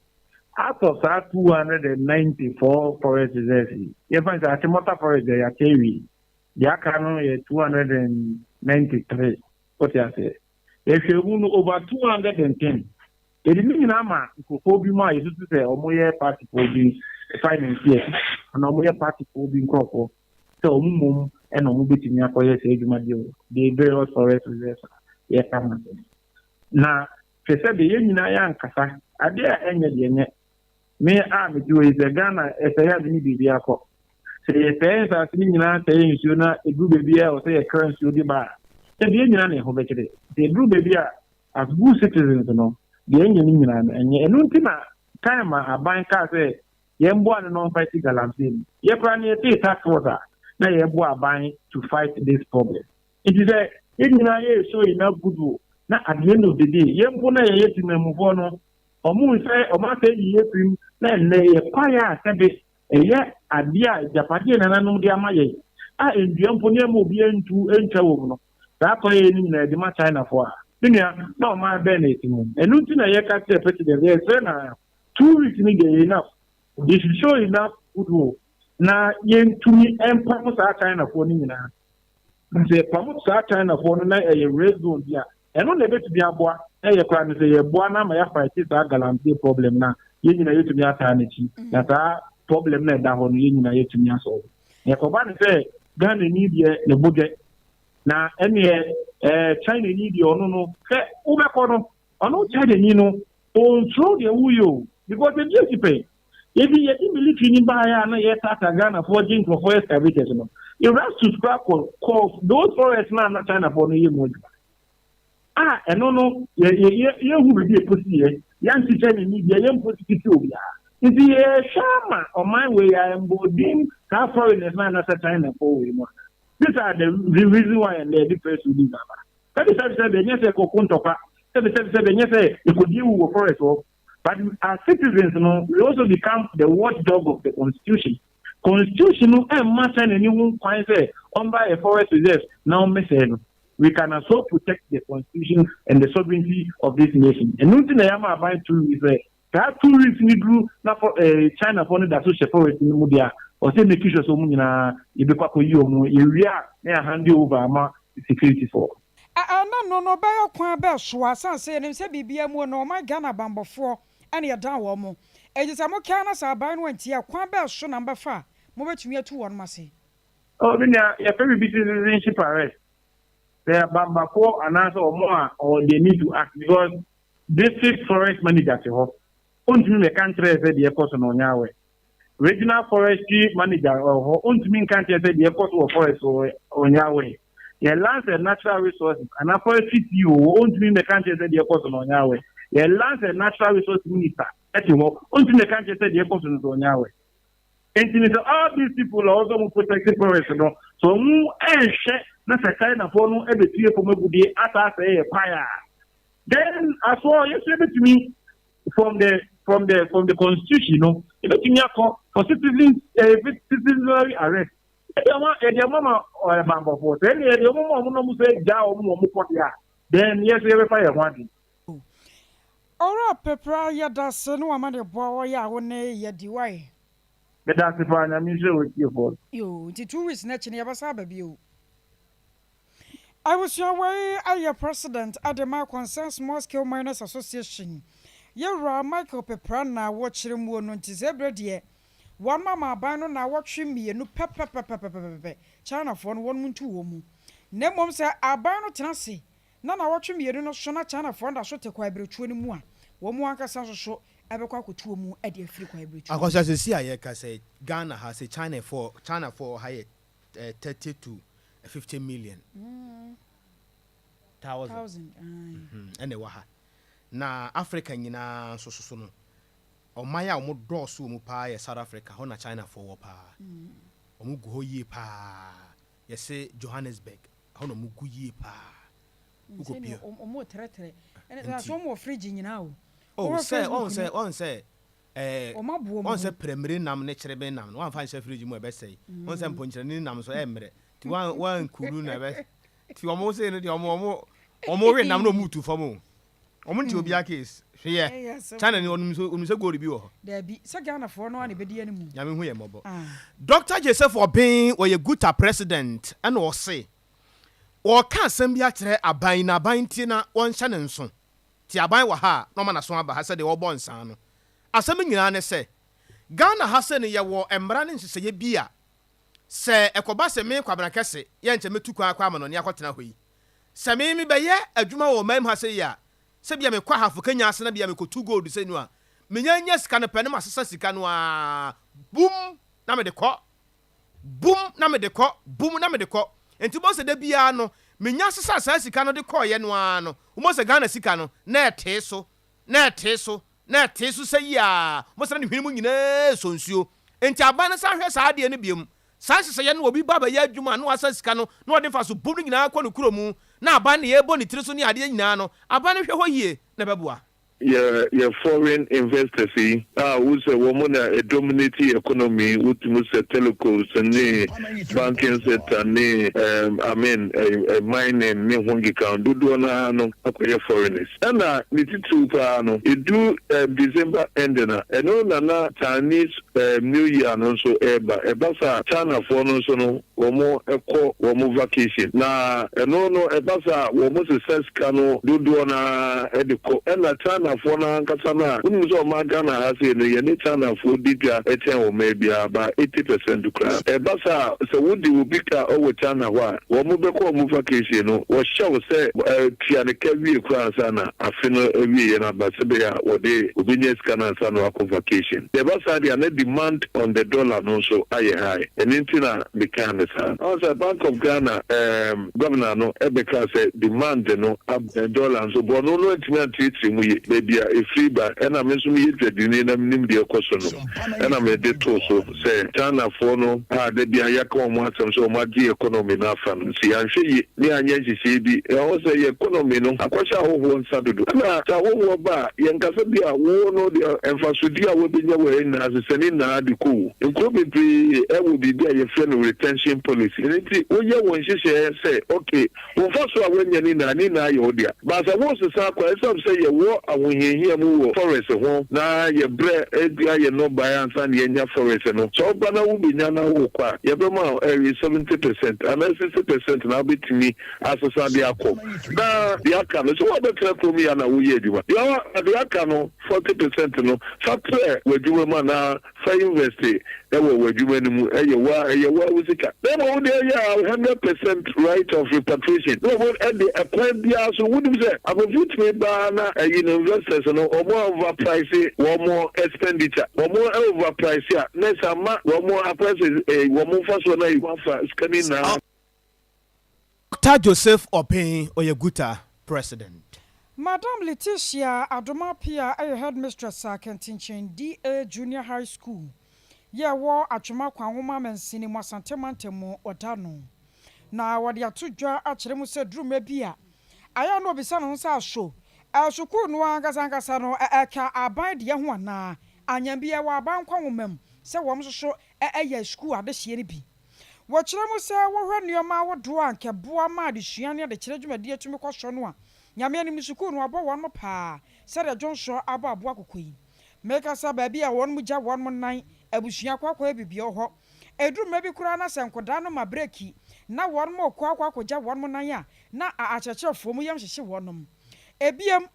out of saa 294 forest reserves yi, yɛfa sɛ Achimota Forest deɛ, yɛakyɛ awie. Deɛ aka no yɛ 293. Wote aseɛ, yɛhwɛ mu no, over 210, yɛde ne nyinaa ma nkurɔfoɔ bi mu a yɛsusu sɛ ɔmoyɛ partyfoɔ bi financiers anaa ɔmoyɛ partyfoɔ bi nkurɔfoɔ sɛ ɔmo mmom. ɛna wɔn bɛtumi akɔyɛ saa adwumadeɛ wɔ the various forest reserves a yɛka ho asɛm. Na hwɛ sɛ deɛ yɛn nyinaa yɛ ankasa adeɛ a ɛnyɛ deɛ nyɛ. Me a mete hɔ yi, sɛ Ghana ɛsɛe a, menni baabi akɔ. Sɛ yɛsɛe nsase no nyinaa sɛe nsuo na ɛduru baabi a ɛwɔ sɛ yɛkra nsuo de ba a, sɛ deɛ nyinaa na ɛho bɛkyerɛ. Nti ɛduru baabi a, as good citizens no, deɛ ɛnyɛ no nyinaa no ɛnyɛ. Ɛno nti na time a aban kaa sɛ yɛmboa no na ɔmfight galamsey no, yɛ koraa no yɛtee task force a na yɛboa aban to fight this problem. Nti sɛ yɛn nyinaa yɛ show enough goodwill na at the end of the day, yɛn mpo na yɛyɛ temamufoɔ no, ɔmo nsɛ ɔmo asɛ yiye firim na ɛnnɛ yɛ kwaeɛ a sɛbe ɛyɛ adeɛ a agyapadeɛ nananom de ama yɛn a ndua mpo nneɛma obi ntu ntwa wɔ mu no, saa kwaeɛ no nyinaa yɛde ma Chinafoɔ a, me nua, na ɔman bɛn na ɛsi mu? Ɛno nti na yɛka kyerɛ president, yɛsrɛ na 2 weeks ni deɛ enough. They should show enough goodwill na yɛntumi mpam saa Chinafoɔ no nyinaa. Na sɛ yɛpam saa Chinafoɔ no na ɛyɛ red zone bi a, ɛno na ɛbɛtumi aboa. Na yɛ koraa no sɛ yɛboa na ama yɛafight saa galamsey problem na yɛn nyinaa yɛtumi ataa n'akyi, na saa problem na ɛda hɔ no, yɛn nyinaa yɛtumi asɔre. Yɛkɔba ne sɛ Ghana ni deɛ ne bodwɛ na ɛneɛ China ni deɛ ɔno no sɛ wobɛkɔ no, ɔno China ni no ɔnsuro deɛ woyɛ o, because ebi esi pɛn ebi yɛde military ni baayɛ a na yɛtata Ghanafoɔ gye nkurɔfoɔ excavators no, Erastus kora kɔ kɔ those forest na na Chinafoɔ no yɛ mu adwuma a, ɛno no yɛ yɛ yɛ yɛhu baabi ekosi yɛ yɛnkyekyɛ ne ni deɛ yɛmpo titi obiara. Nti yɛhwɛ ama ɔman wei yɛ mbɔden saa foreigners na anasɛ Chinafoɔ wei mu a, these are the reason why ɛnɛ yɛde press release aba. Sɛbi sɛbi sɛbi, ɛnyɛ sɛ kɔkɔ ntɔkwa, sɛbi sɛbi sɛbi, ɛnyɛ sɛ ekodi ewu wɔ forest hɔ, but as citizens no, we also become the watchdog of the constitution. Constitution no ɛmma China ni ho kwan sɛ ɔmba yɛ forest reserve na ɔmmɛsɛɛ no. We can also protect the constitution and the sovereignty of this nation. Ɛno nti na yɛama aban 2 weeks sɛ saa 2 weeks ni duru na fɔ China fɔ no da so hyɛ forest no mu deɛ a, ɔsɛ make sure sɛ ɔmo nyinaa yɛbɛkɔ akɔyi ɔmo. Yɛwie a, na yɛ hand over ama security for. Ɛna no bɛyɛ kwan bɛɛ so a san sɛ yɛnim sɛ biribia mu no, ɔman Ghana bambɔfoɔ ɛne yɛdan wɔ mo. Ɛgye sɛ mokaa na sɛ aban no antie a, kwan bɛɛ so na mbɛfa a mobɛtumi atu wɔn ase? Ɔ mi nua, yɛfɛ biribi citizenship arrest. Sɛ bambafoɔ anaasɛ ɔmo a ɔ they need to act, because district forest manager te hɔ, ɔntumi mɛka nkyerɛ sɛ deɛ ɛkɔ so na ɔnyɛ awɛ. Regional forestry manager wɔ hɔ, ɔntumi nka nkyerɛ sɛ deɛ ɛkɔ so wɔ forest wɔ ɔnyɛ awɛ. Yɛ Lands and Natural Resources anaa forestry CEO wɔ, ɔntumi mɛka nkyerɛ sɛ deɛ ɛkɔ so na ɔnyɛ awɛ. Yɛ Lands and Natural Resource minister ɛte hɔ, ɔntumi mɛka nkyerɛ sɛ deɛ ɛkɔ so no sɛ ɔnyɛ awɛ. Nti ni sɛ all these people are also mo protect forest no so, ɔmo ɛnhwɛ na sɛ Chinafoɔ no ɛbɛtue fam agudie asa asɛ yɛ kwae a, then as well yɛsɛ ebɛtumi from the constitution no, ebɛtumi akɔ for citizenry arrest. Yɛde ɔmo ama bambɔfoɔ sɛ ɛne yɛde ɔmo ma ɔmo na ɔmo sɛ gyaa ɔmo ma ɔmo kɔ deɛ a, then yɛsɛ yɛbɛfa yɛn ho ade. Ɔwura Pepra, yɛda se ne wama de boa wɔyɛ a wo ne yɛdi wae. Meda ase paa, Nyame nhyira wɔ tiefoɔ. Yo, nti 2 weeks n'akyi no yɛbɛsa aba bio. Abusua, wei ayɛ president adema Concern Small Scale Miners Association, yɛwura Michael Pepra, na wɔkyerɛ muo no. Nti sɛ ɛberɛ deɛ wɔn ama aban no na wɔtwe mmienu pɛpɛpɛpɛpɛpɛ, Chinafoɔ no wɔn ntu wɔ mu. Na mmom sɛ aban no tena ase na wɔtwe mmienu no so na Chinafoɔ no da so te kwan abiretuo no mu a, wɔn mu ankasa nso so ɛbɛkɔ akɔtuo mu de afiri kwan abiretuo. Akɔsɛ sɛ si a yɛka sɛ Ghana ha sɛ Chinafoɔ ha yɛ 30 to 50 million thousand. Thousand. Ɛna ɛwɔ ha na Africa nyinaa nso so no, ɔman a wɔn dɔɔso wɔ mu paa yɛ South Africa. Hɔ na Chinafoɔ wɔ paa. Wɔn gu hɔ yie paa. Yɛsɛ Johannesburg hɔ na wɔn gu yie paa. Wokɔ pie. Ɔmo trɛtrɛ ɛnna sɛ ɔmo wɔ fridge nyinaa o. Oh, sɛ ɔn sɛ Ɔmo aboɔ ɔn sɛ prɛmire nam ne kyerebe nam no, wɔnfa nhyɛ fridge mu, ɛbɛsɛe. Ɔn sɛ mpɔnkyerɛni nam so ɛmmerɛ nti wɔn wɔn nkuru na ɛbɛ nti wɔn se no deɛ wɔn we nam na wɔn tu fam o. Wɔn nti obiara case hweyɛ China ni ɔnum so ɔnum sɛ gold bi wɔ hɔ. Daabi, sɛ Ghanafoɔ no a na ebedi anim. Nyame hu yɛ mmɔbɔ. Dr Joseph Obeng, wɔyɛ GUTA president, ɛna ɔse wɔka asɛm bi akyerɛ aban na aban tie na wɔnhyɛ ne nso te. Aban wɔ ha a na ɔma n'aso aba ha sɛdeɛ wɔbɔ nsaa no. Asɛm nyinaa ne sɛ Ghana ha sɛ no, yɛwɔ mmara ne nhyehyɛeɛ bi a Sɛ ɛkɔba sɛ me Kwabena Kɛse yɛ nkyɛ mɛtu kwan akɔ amanɔne akɔtena hɔ yi, sɛ me mebɛyɛ adwuma wɔ ɔman mu ha sei a, sɛ bia mekɔ Ahafo Kenya ase na bia mekɔtu gold sei no a, menya nya sika no pɛ na masesa sika no ara, bum na mede kɔ, bum na mede kɔ, bum na mede kɔ. Nti wobɛhu sɛ da biara no, menya sesa saa sika no de kɔeɛ no ara no, wobɛhu sɛ Ghana sika no, na ɛtee so, na ɛtee so, na ɛtee so sɛ yie ara, wobɛhu sɛ na ne hwene mu nyinaa resɔ nsuo. Enti aban no san hwɛ saa adeɛ no biom. Saa nhyehyɛeɛ no obi ba bɛyɛ adwuma a na wasa sika no na ɔde mfaso bum no nyinaa kɔ ne kuro mu na aban no yɛrebɔ ne tiri so ne adeɛ nyinaa no, aban no hwɛ hɔ yie na ɛbɛboa. Yɛ yɛ foreign investors yi a wohu sɛ wɔn na ɛdominate economy yi, wotumi sɛ telecoms ne banking sector ne ɛɛm I mean ɛɛ mining ne ho nkekaho dodoɔ no ara no akɔyɛ foreigners. Ɛna ne titiriw paa no ɛdu ɛɛm December ending a ɛno na na Chinese Ɛɛm new year no nso reba, ɛba saa a Chinafoɔ no nso no wɔn kɔ wɔn vacation na ɛno no ɛba saa a wɔn sesa sika no dodoɔ no ara de kɔ. Ɛna Chinafoɔ no ankasa no a wonim sɛ ɔman Ghana ha sei no yɛne Chinafoɔ di dwa kyɛn ɔman biara about 80% koraa. Ɛba saa a sɛ wode obi ka wɔ China hɔ a wɔn bɛkɔ wɔn vacation no wɔhyɛ wo sɛ tua ne ka wie koraa ansa na afe no awieɛ no aba sɛbɛyɛ a wɔde wɔbɛnya sika no ansa na wɔakɔ vacation. Sɛ ɛba saa deɛ a na demand on the dollar no nso ayɛ high. Ɛno nti na mekaa no saa. Ɔhu sɛ Bank of Ghana ɛɛm governor no bɛkaa sɛ demand no ab dollar nso but ɔno no antumi ankyerɛkyerɛ mu yie baabi a ɛfiri ba. Ɛna me nso meyɛ dwadini na menim deɛ ɛkɔ so no ɛna mede too so sɛ Chinafoɔ no a da biara yɛaka wɔn asɛm sɛ wɔn agye economy no afa no, sɛ yɛanhwɛ yie ne yɛanyɛ nhyehyɛeɛ bi, ɛwɔ sɛ yɛ economy no akɔhyɛ ahɔhoɔ nsa dodo. Ɛna sɛ ahɔhoɔ ba a, yɛnkasa bi a wo no deɛ mfasodie a woabɛnya wɔ ha nyinaa sesɛ ne nyinaa de kɔ o. Nkuro bebree wɔ biribi a yɛfrɛ no retention policy. Ɛno nti woyɛ wo nhyehyɛeɛ sɛ okay, Wo mfaso a woanya no nyinaa, ne nyinaa yɛ wo dea. But sɛ woresesa akɔ a, esiane sɛ yɛwɔ ahohiahia mu wɔ forest ho na yɛbrɛ dua yɛn nnɔbae ansa na yɛanya forest no, sɛ woba na wubenya na worekɔ a, yɛbɛma wo ɛyɛ 70% anaa 60% na wobetumi asesa de akɔ. Na deɛ aka no, sɛ woabɛtena kurom yi a na woyɛ adwuma. Deɛ aka no, 40% no, fa trɛ w'adwuma mu anaa Fa invest wɔ w'adwuma no mu, ɛyɛ wo ara ɛyɛ wo ara wo sika. Na mmom wo deɛ yɛ a 100% right of repatriation. Na wɔn ɛde ɛkwan biara so, wonim sɛ aborɔfo tumi ba na ɛyi no investors no wɔn over price wɔn expenditure, wɔn over price a na ɛsɛ ama wɔn akɔyɛ sɛ wɔn mfasoɔ no ayi afa sika no nyinaa. Doctor Joseph Obeng ɔyɛ GUTA President. Madam Letitia Adomah Appiah yɛ Headmistress a Kɛntinkyen DA Junior High School yɛ ɛwɔ Atwema Kwanwoma Mansini mu Asante Mantam mu ɔda no. Na wɔde ato dwa akyerɛ mu sɛ duru mmerɛ bi a ayɛ a na ɔbisa ne ho sɛ aso sukuu no ankasa ankasa no ɛka aban deɛ ho anaa? Anyɛ bi ɛwɔ aban kwanwoma mu sɛ wɔn nso so yɛ sukuu adehyeɛ no bi. Wɔkyerɛ mu sɛ wohwɛ nneɛma ahodoɔ a anka ɛboa ma adesua ne adekyerɛ dwumadie tumi kɔ so no a, Nyame anim no sukuu no abɔ wɔn paa sɛdeɛ dwonsɔ abɔ aboa koko yi. Mekasa baabi a wɔn gya wɔn nan abusua kɔ akɔyɛ biribi wɔ hɔ. Ɛduru mmerɛ bi koraa na sɛ nkɔdaa no ma breki na wɔn rekɔ akɔ akɔgya wɔn nan a, na akyerɛkyerɛfoɔ mu yam hyehye wɔn. Ɛbiom,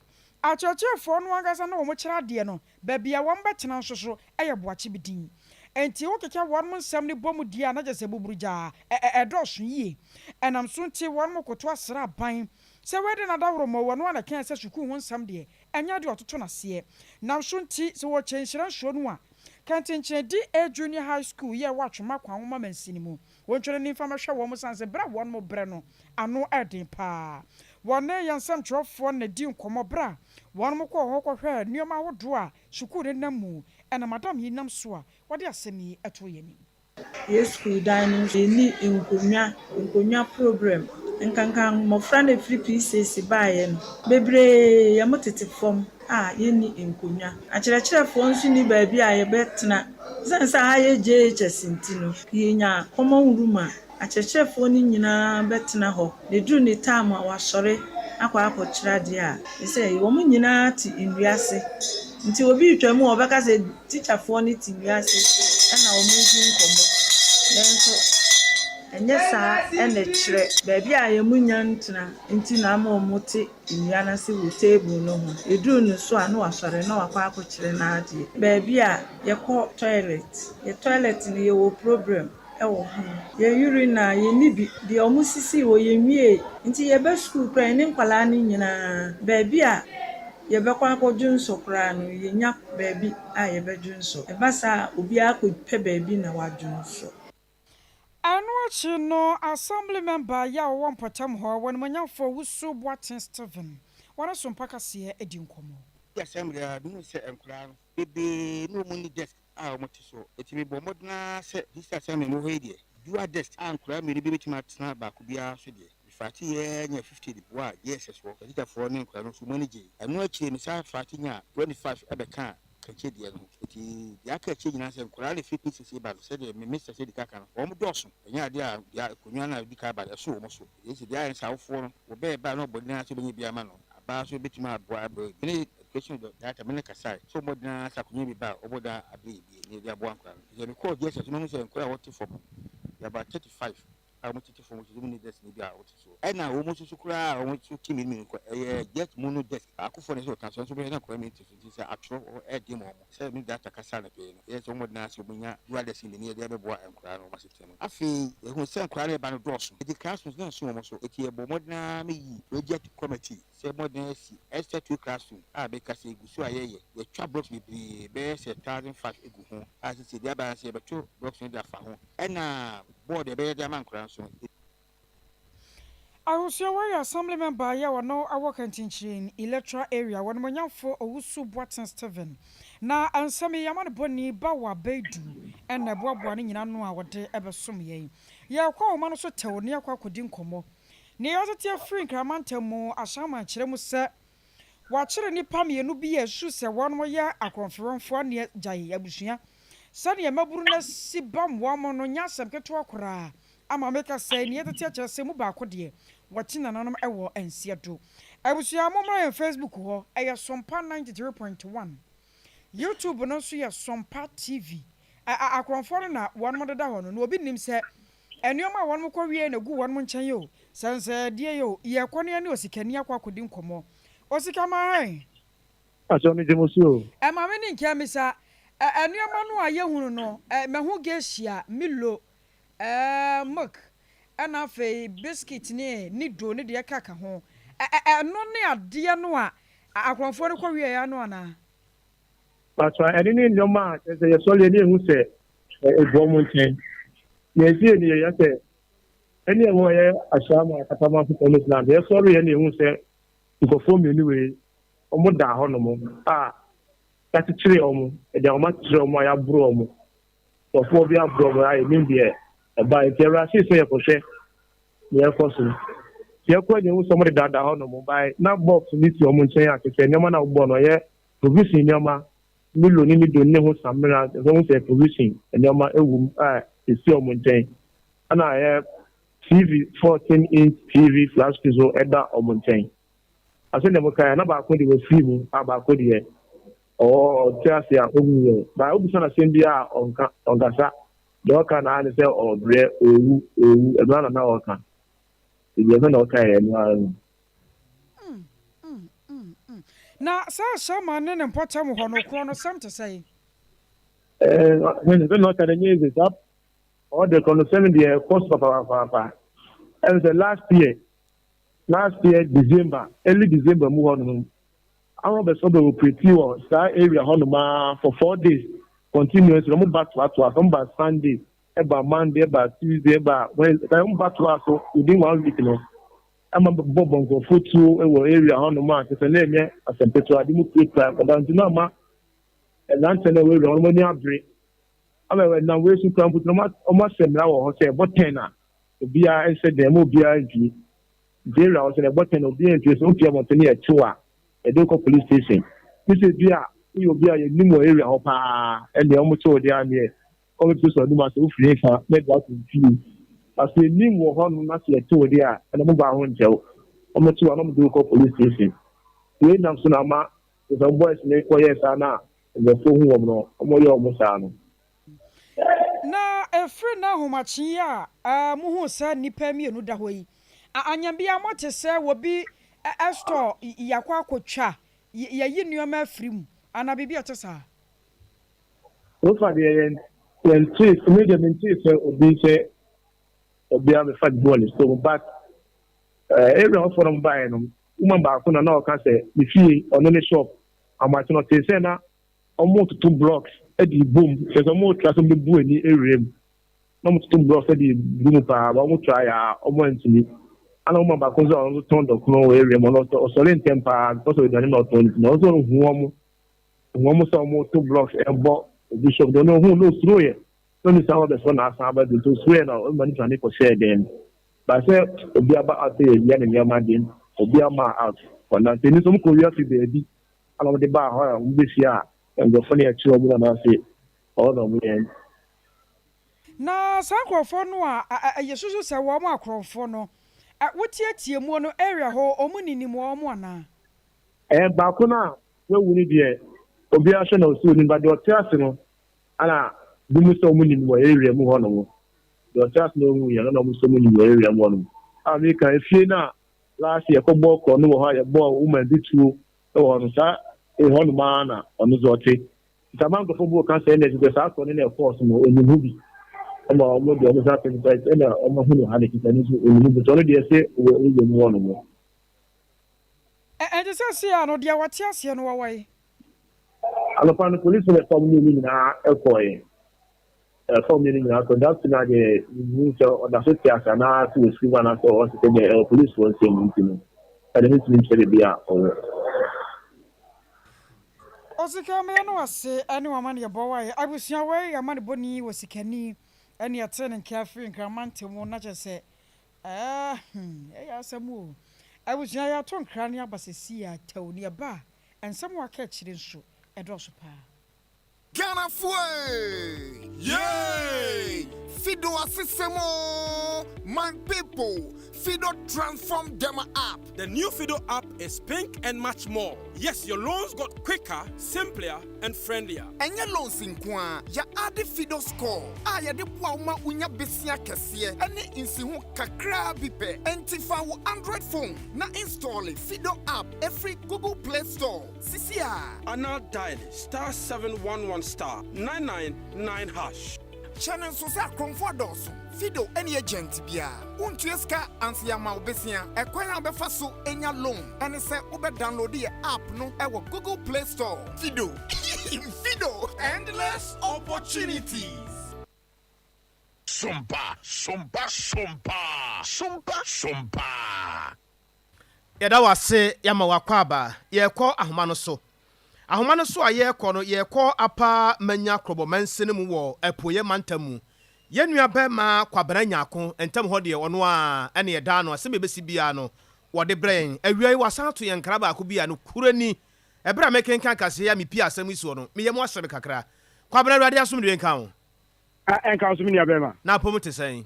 akyerɛkyerɛfoɔ no ankasa na wɔkyerɛ adeɛ no, Baabi a wɔbɛtena nso so yɛ boakye bi din. Enti wokeka wɔn nsɛm no bɔ mu di a, na kyerɛ sɛ buburugyaa ɛdɔɔso yie. Ɛnam so nti wɔkoto asra aban sɛ wei de n'adaworo ma o, ɛno ara na ɛkae sɛ sukuu ho nsɛm deɛ, ɛnyɛ adeɛ a ɔtoto no aseɛ. Nam so nti sɛ wɔkyɛ nhyira nsuo no a, Kɛntenkyene DA Junior High School yi a ɛwɔ Atwoma Kwanwoma mansini mu, Wɔntwa n'ani mfa mmɛhwɛ wɔn esiane sɛ berɛ a wɔn brɛ no ano yɛ den pa ara. Wɔne yɛn nsɛmtwerɛfoɔ na dii nkɔmmɔ berɛ a wɔn kɔɔ hɔ kɔhwɛɛ nneɛma ahodoɔ a sukuu no nam mu na madam yi nam so a wɔde asɛm yi too yɛn anim. Yɛ sukuu dan no nso yɛnni nkonnwa, nkonnwa problem. Nkanka mmɔfra no ɛfiri PCC baeɛ no, bebree yɛ tete fam a yɛnni nkonnwa. Akyerɛkyerɛfoɔ nso nni baabi a yɛbɛtena. Esiane sɛ ha yɛ JHS nti no, yɛnya common room a akyerɛkyerɛfoɔ no nyinaa bɛtena hɔ. Na ɛduru ne time a wɔasɔre akɔ akɔkyerɛ adeɛ a, sɛ wɔn nyinaa te nnua ase. Nti obi retwa mu a ɔbɛka sɛ tikyafoɔ no te nnua ase ɛna wɔredi nkɔmmɔ. Nanso ɛnyɛ saa ɛna ɛkyerɛ. Baabi a yɛn mu nya ntena nti na ama wɔte nnua no ase wɔ table no ho. Ɛduru ne so a na wasɔre na wakɔ akɔkyerɛ n'adeɛ. Baabi a yɛkɔ toilet, yɛ toilet no yɛwɔ problem. wɔ ho. Yɛn urinal yɛnni bi, deɛ wɔn sisii hɔ yɛnwiee. Nti yɛba sukuu koraa yɛne nkwadaa no nyinaa baabi a yɛbɛkɔ akɔdwonsɔ koraa no yɛnnya baabi a yɛbɛdwonsɔ. Ɛba saa a obiara kɔpɛ baabi na wadwonsɔ. Ɛno akyi no, Assembly Member yi a ɔwɔ mpɔtam hɔ, Ɔnimuonyamfoɔ Owusu Boateng Stephen, wɔne Sompa Kaseɛ adi nkɔmmɔ. Assembly a, mehuu sɛ nkwadaa no bebree ne wɔn nni desk a wɔte so. Enti mebɔɔ mmɔden ara sɛ this assembly mewɔ hɔ yi deɛ, dual desk a nkwadaa mmienu bi bɛtumi atena baako biara so deɛ, mefaate yɛɛ nyaa 50 de boaa JSS hɔ atikyafoɔ ne nkwadaa no nso wɔn ani gyei. Ɛno akyire mesan faate nyaa 25 bɛkaa kankyɛ deɛ no ho. Enti deɛ aka akyire nyinaa sɛ nkwadaa no ɛfiri P6 reba no, sɛdeɛ me Mister Sedi ka no, wɔn dɔɔso. Ɛnyɛ adeɛ a deɛ akonnwa no a ɛdi kan aba no ɛso wɔn so. Enti deɛ ayɛ no sɛ awofoɔ no wɔbɛɛba na wɔbɔ mmɔden ara sɛ wɔbɛnya bi ama no. Abaa nso bɛtumi aboa abrɛ bi. Me ne Education Director me ne kasae sɛ ɔmmɔ den ara sɛ akonnwa bi ba a ɔbɔ dan abrɛ yɛ bi na yɛde aboa nkwadaa no. Efisɛ mekɔɔ JSS no mahu sɛ nkwadaa a wɔte fam no yɛ about 35 a wɔtete fam nso wɔn nni desk no bi a wɔte soɔ. Ɛna wɔn nso so koraa a wɔn nso te mmienu mmienu kɔ ɛyɛ just mono desk baakofoɔ na ɛsɛ ɔtena so ɛnso bɛhwɛ na nkwadaa mmienu te so nti sɛ atwerɛ hɔ ɛyɛ den ma wɔn. Sɛ me ne Director kasa anɔpa yi no yɛyɛ sɛ wɔmmɔ den ara sɛ wɔbɛnya dual desk no bi na yɛde abɛboa nkwadaa no wɔn asetena mu. Afei yɛhuu sɛ nkwadaa no reba no dɔɔso enti classrooms no anso wɔn so enti yɛbɔɔ mmɔden ara meyii project committee Sɛ mmɔden asi Esther Two Classroom a meka sɛ egu so a yɛyɛ, yɛatwa blocks bebree bɛyɛ sɛ 1,500 egu ho a sisi deɛ aba ara ne sɛ yɛbɛto blocks no de afa ho ɛna board a yɛbɛyɛ de ama nkwadaa nso. Ahosua Warrior Assembly Member yi a ɔno wɔ Kantinkyiri Electoral Area, Ɔnimonyamfo Owusu Boateng Stephen. Na nsɛm yi amanebɔni Bawa Baidu na ɛboaboa ne nyina ano a ɔde bɛsom yɛn. Yɛrekɔ ahoma no so tɛw na yɛakɔ akɔdi nkɔmmɔ. Nea yɛatete afiri Nkran mantam mu Ahyɛnman kyerɛ mu sɛ wɔakyere nnipa mmienu bi a ɛsu sɛ wɔn yɛ akorɔmfewɛmfoɔ aneɛ gyae abusua. Sɛdeɛ mmabunu no asi bam wɔn no nyɛ asɛm ketewa koraa ama meka sɛ nea yɛtete akyerɛ sɛ mu baako deɛ wɔte nananom wɔ nseɛ do. Abusua mommra yɛn Facebook hɔ ɛyɛ Sompa 93.1 YouTube no nso yɛ Sompa TV. Akorɔmfoɔ no na wɔn deda hɔ no na obi nnim sɛ Nnoɔma a wɔnom kɔ wieɛ na ɛgu wɔnom nkyɛn yi o, sɛ nsɛɛdeɛ yi o, yɛkɔ na yɛne osikani akɔ akɔdi nkɔmmɔ. Osika ma hɛn. Pakyɛw megye mo so o. Ɛma me ne nka misa, ɛ nnoɔma no a yɛhunu no, ɛ mahu geisha, milo, ɛ milk, ɛna afei biscuit ne nido ne deɛ ɛkaka ho. Ɛ ɛ ɛno ne adeɛ no a akorɔmfoɔ no kɔ wieɛ ano anaa? Pakyɛw ɛno ne nnoɔma a kyerɛ sɛ yɛsɔre a ne yɛhu sɛ Ɛgu wɔn nkyɛn. Nea ɛsiiɛ nie, yɛ sɛ ɛne ɛho a ɛyɛ Ashaiman Akatamanso Promised Land, yɛsɔreeɛ na yɛhuu sɛ nkurɔfoɔ mmienu wei, wɔda hɔnom a yɛakyekyere wɔn, yɛde ahoma akyekyere wɔn a yɛaboro wɔn. Nkurɔfoɔ bi aboro wɔn a yɛnnim deɛ ɛbaeɛ. Nti yɛrushee sɛ yɛkɔhwɛ nea ɛrekɔ so. Nti yɛkɔeɛ na yɛhuu sɛ wɔdedada hɔnom, by na box bi si wɔn nkyɛn a kyerɛ sɛ nneɛma no a wɔbobɔ no ɛyɛ provision nneɛma. Milo ne Nido ne ho samina a ɛho sɛ provision nneɛma wɔ mu a esi wɔn nkyɛn. Ɛna ɛyɛ TV 14 inch TV flat screen nso ɛda wɔn nkyɛn. Na sɛdeɛ mokaeɛ na baako deɛ wafiri mu a baako deɛ ɔwɔ ɔte ase a ɔnwu yɛ. Ba wobisa no asɛm bi a ɔnka ɔnkasa. Deɛ ɔka na ara ne sɛ ɔrebrɛ, ɔrewu, ɔrewu. Ɛno ara na na ɔreka. Deɛ ɛno na ɔkaeɛ ɛno ara no. Na saa Sherman ne ne mpɔtam hɔ no, korɔ no sɛm te sɛn? Ɛɛ, sɛ na ɔka no nyɛ easy saa. Ɔde korɔ no sɛm deɛ ɛkɔ so papapapaapa. Ɛm sɛ last year, last year December, early December mu hɔ nom, ahɔ bɛ sɔ bɛ operate wɔ saa area hɔ nom ara for 4 days continuously. Wɔn ba toatoa so, wɔn ba Sunday, ɛba Monday, ɛba Tuesday, ɛba Wednesday, wɔn ba toa so within one week no. Ama bɛbobɔbɔ nkurɔfoɔ tuo wɔ area hɔnom a kyerɛ sɛ na ɛnyɛ asɛm ketewa, de mu kurakura nkwadaa nti na ama mmeranteɛ no a ɛwɔ area hɔ no wɔn ani abere. Ama ɛnam wei so koraa mpo nti na wɔahyɛ mmara wɔ hɔ sɛ ɛbɔ 10 a obiara nhyɛ dan mu, obiara mpue. Nti area hɔ sɛ ɛbɔ 10 a obiara mpue, sɛ wopue abɔnten na yɛkye wo a yɛde wo kɔ police station. Ne sɛ bi a woyɛ obi a yɛnim wɔ area hɔ paa ɛnneɛ wɔkye wo deɛ a neɛ Kɔmɛto sɛ ɔdom ase wofiri he fa na de akɔ fie. Na sɛ ennim wɔ hɔ nom na sɛ yɛte wo deɛ a, ɛnna mo baa ho nkyɛ wo. Wɔte wo a na wɔde wo kɔ police station. Wei nam so na ama sɛ boys no kɔyɛɛ saa na nkurɔfoɔ hu wɔn no, wɔyɛ wɔn saa no. Na ɛfiri nnɛ ahomakye yi a mohuu sɛ nnipa mmienu da hɔ yi, anyɛ biaa moate sɛ wɔbi store yɛakɔ akɔtwa, yɛayi nneɛma afiri mu anaa biribi a ɛte saa? Wofa deɛ yɛn. Yɛntee, me deɛ mentee sɛ obi sɛ obi abɛfa biribi wɔ ne store mu but eh, area hɔfoɔ no baeɛ no, woman baako na na ɔka sɛ ne fie ɔno ne shop amakye no ɔtee sɛ na wɔretoto blocks de bom kyerɛ sɛ wɔretra sɛ wɔbɛbu ani awura mu na wɔtoto blocks de gu mu paa ba wɔtra yɛ a wɔantumi ana woman baako nso a ɔno nso tɔn dɔkono wɔ area mu ɔno ɔsɔre ntɛm paa because of aduane na ɔtɔn nti na ɔno nso ɔhu wɔn Wɔn sɛ wɔn to blocks ɛbɔ obi shop deɛ ɔno ohun no osuro yɛ na ɔni saa ɔbɛsɔ na asan aba bi nti osuro yɛ na ɔma ne dwane kɔhyɛɛ dan mu ba sɛ obi aba out sɛ yɛwia ne nneɛma deɛ obi ama out ɔna nti ɛni nso wɔn kɔ wia fi baabi ana wɔn de baa hɔ a wɔn bɛhyia a nkurɔfoɔ no yɛkyerɛ wɔn na ase ɔwɔ na wɔn yɛ. Na saa nkurɔfoɔ no a yɛsusu sɛ wɔn akorɔmfoɔ no, wotiatia muo no area hɔ wɔn ninim wɔn anaa? Ɛɛ baako no a wawu no deɛ obiara hwɛ na ɔsi onim but deɛ ɔte ase no ana binom sɛ ɔmo nim wɔ area mu hɔ nom deɛ ɔte ase na ɔnwu yɛ no na ɔmo sɛ ɔmo nim wɔ area mu hɔ nom a meka efie no a last year yɛkɔ bɔɔ korɔ no wɔ hɔ a yɛbɔɔ woman bi tuo wɔ hɔ no saa hɔ nom ara na ɔno nso ɔte nti ama nkorɔfoɔ bi wɔ ka sɛ ɛna ɛsɛ saa korɔ no na ɛkɔɔ so no ɔnim ho bi ɛma ɔmo deɛ ɔmo san pɛ ɛna ɔmo ahunu ha ne kita no nso ɔnim ho bi nti ɔno deɛ ɛsɛ wɔ area mu hɔ nom. Ɛnte sɛ seaa no, deɛ wɔte aseɛ no wɔwɔ he? Anɔpa no, polisifo no fam mmienu nyinaa kɔe. Fam mmienu nyinaa kɔe. That na deɛ mehu sɛ ɔda so te ase anaasɛ wafiri mu anaasɛ ɔwɔ sɛ deɛ ɛwɔ polisifoɔ nsam nti no, ɛde mentumi nkyerɛ baabi a ɔwɔ. Osika meyɛ no ase ne w'amanneɛbɔ wae abusua wei amanebɔni wɔ sikani ɛne ɛtee ne nka firi Nkran mantam mu na kyerɛ sɛ Ɛɛ hmm ɛyɛ asɛm o. Abusua yɛato nkra ne aba sɛsi a tɛw ne ɛba a nsɛm a aka akyire nso ɛdɔɔso paa. Ghanafoɔ ee! Yay! Fido asesɛm oo! My people, Fido transform dem app. The new Fido app is pink and much more. Yes, your loans got quicker, simpler and friendlier. Ɛnyɛ loans nko ara, yɛ ade Fido Score a yɛde boa wo ma wunya besia kɛseɛ ne nsiho kakraa bi pɛ. Enti fa wo Android phone na installe Fido app ɛfiri Google Play Store sisi ara. Anaa diale star 711 star 999 hash. Hyɛ no nso sɛ akorɔmfo adɔɔso. Fido ne agent biara. Wontua sika ansa yɛama wo besia. Ɛkwan a wobɛfa so anya loan ne sɛ wobɛ download yɛ app no wɔ Google Play Store. Fido, Fido! Endless opportunities. Sompa, sompa, sompa, sompa, sompa. Yɛda wo ase, yɛama wo akwaaba. Yɛrekɔ ahoma no so. Ahoma no so a yɛrekɔ no, yɛrekɔ Apa Manya Krɔbɔ mansini mu wɔ Apueeɛ mantam mu. Yɛn nua barima Kwabena Nyarko ntam hɔ deɛ ɔno ara ne yɛdaa no, asɛm a ɛbɛsi biara no wɔde brɛ yɛn. Awia yi wasan ato yɛn nkra baako bi a nokorɛ ni, ɛberɛ a merekenkan kaseɛ yi a mepie asɛm yi soɔ no, me yam ahyɛ me kakra. Kwabena, Awurade asomdwoeɛ nka wo. Ɛnka wo nso me nua barima. Na apɔmu te sɛn?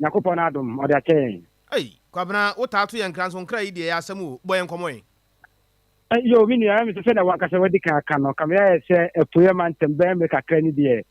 Nyankopɔn n'adom, ɔde akyɛ yɛn. Ei, Kwabena, wo taa to yɛn nkra nso nkra yi deɛ ɛyɛ asɛm o, bɔ yɛn nkɔmmɔ ɛ. Yoo, me nua, ɛyɛ me sɛ sɛnea w'ankasa wadi kan aka no, kame ayɛ sɛ apueɛ mantam bɛyɛ mmere kakra ni deɛ,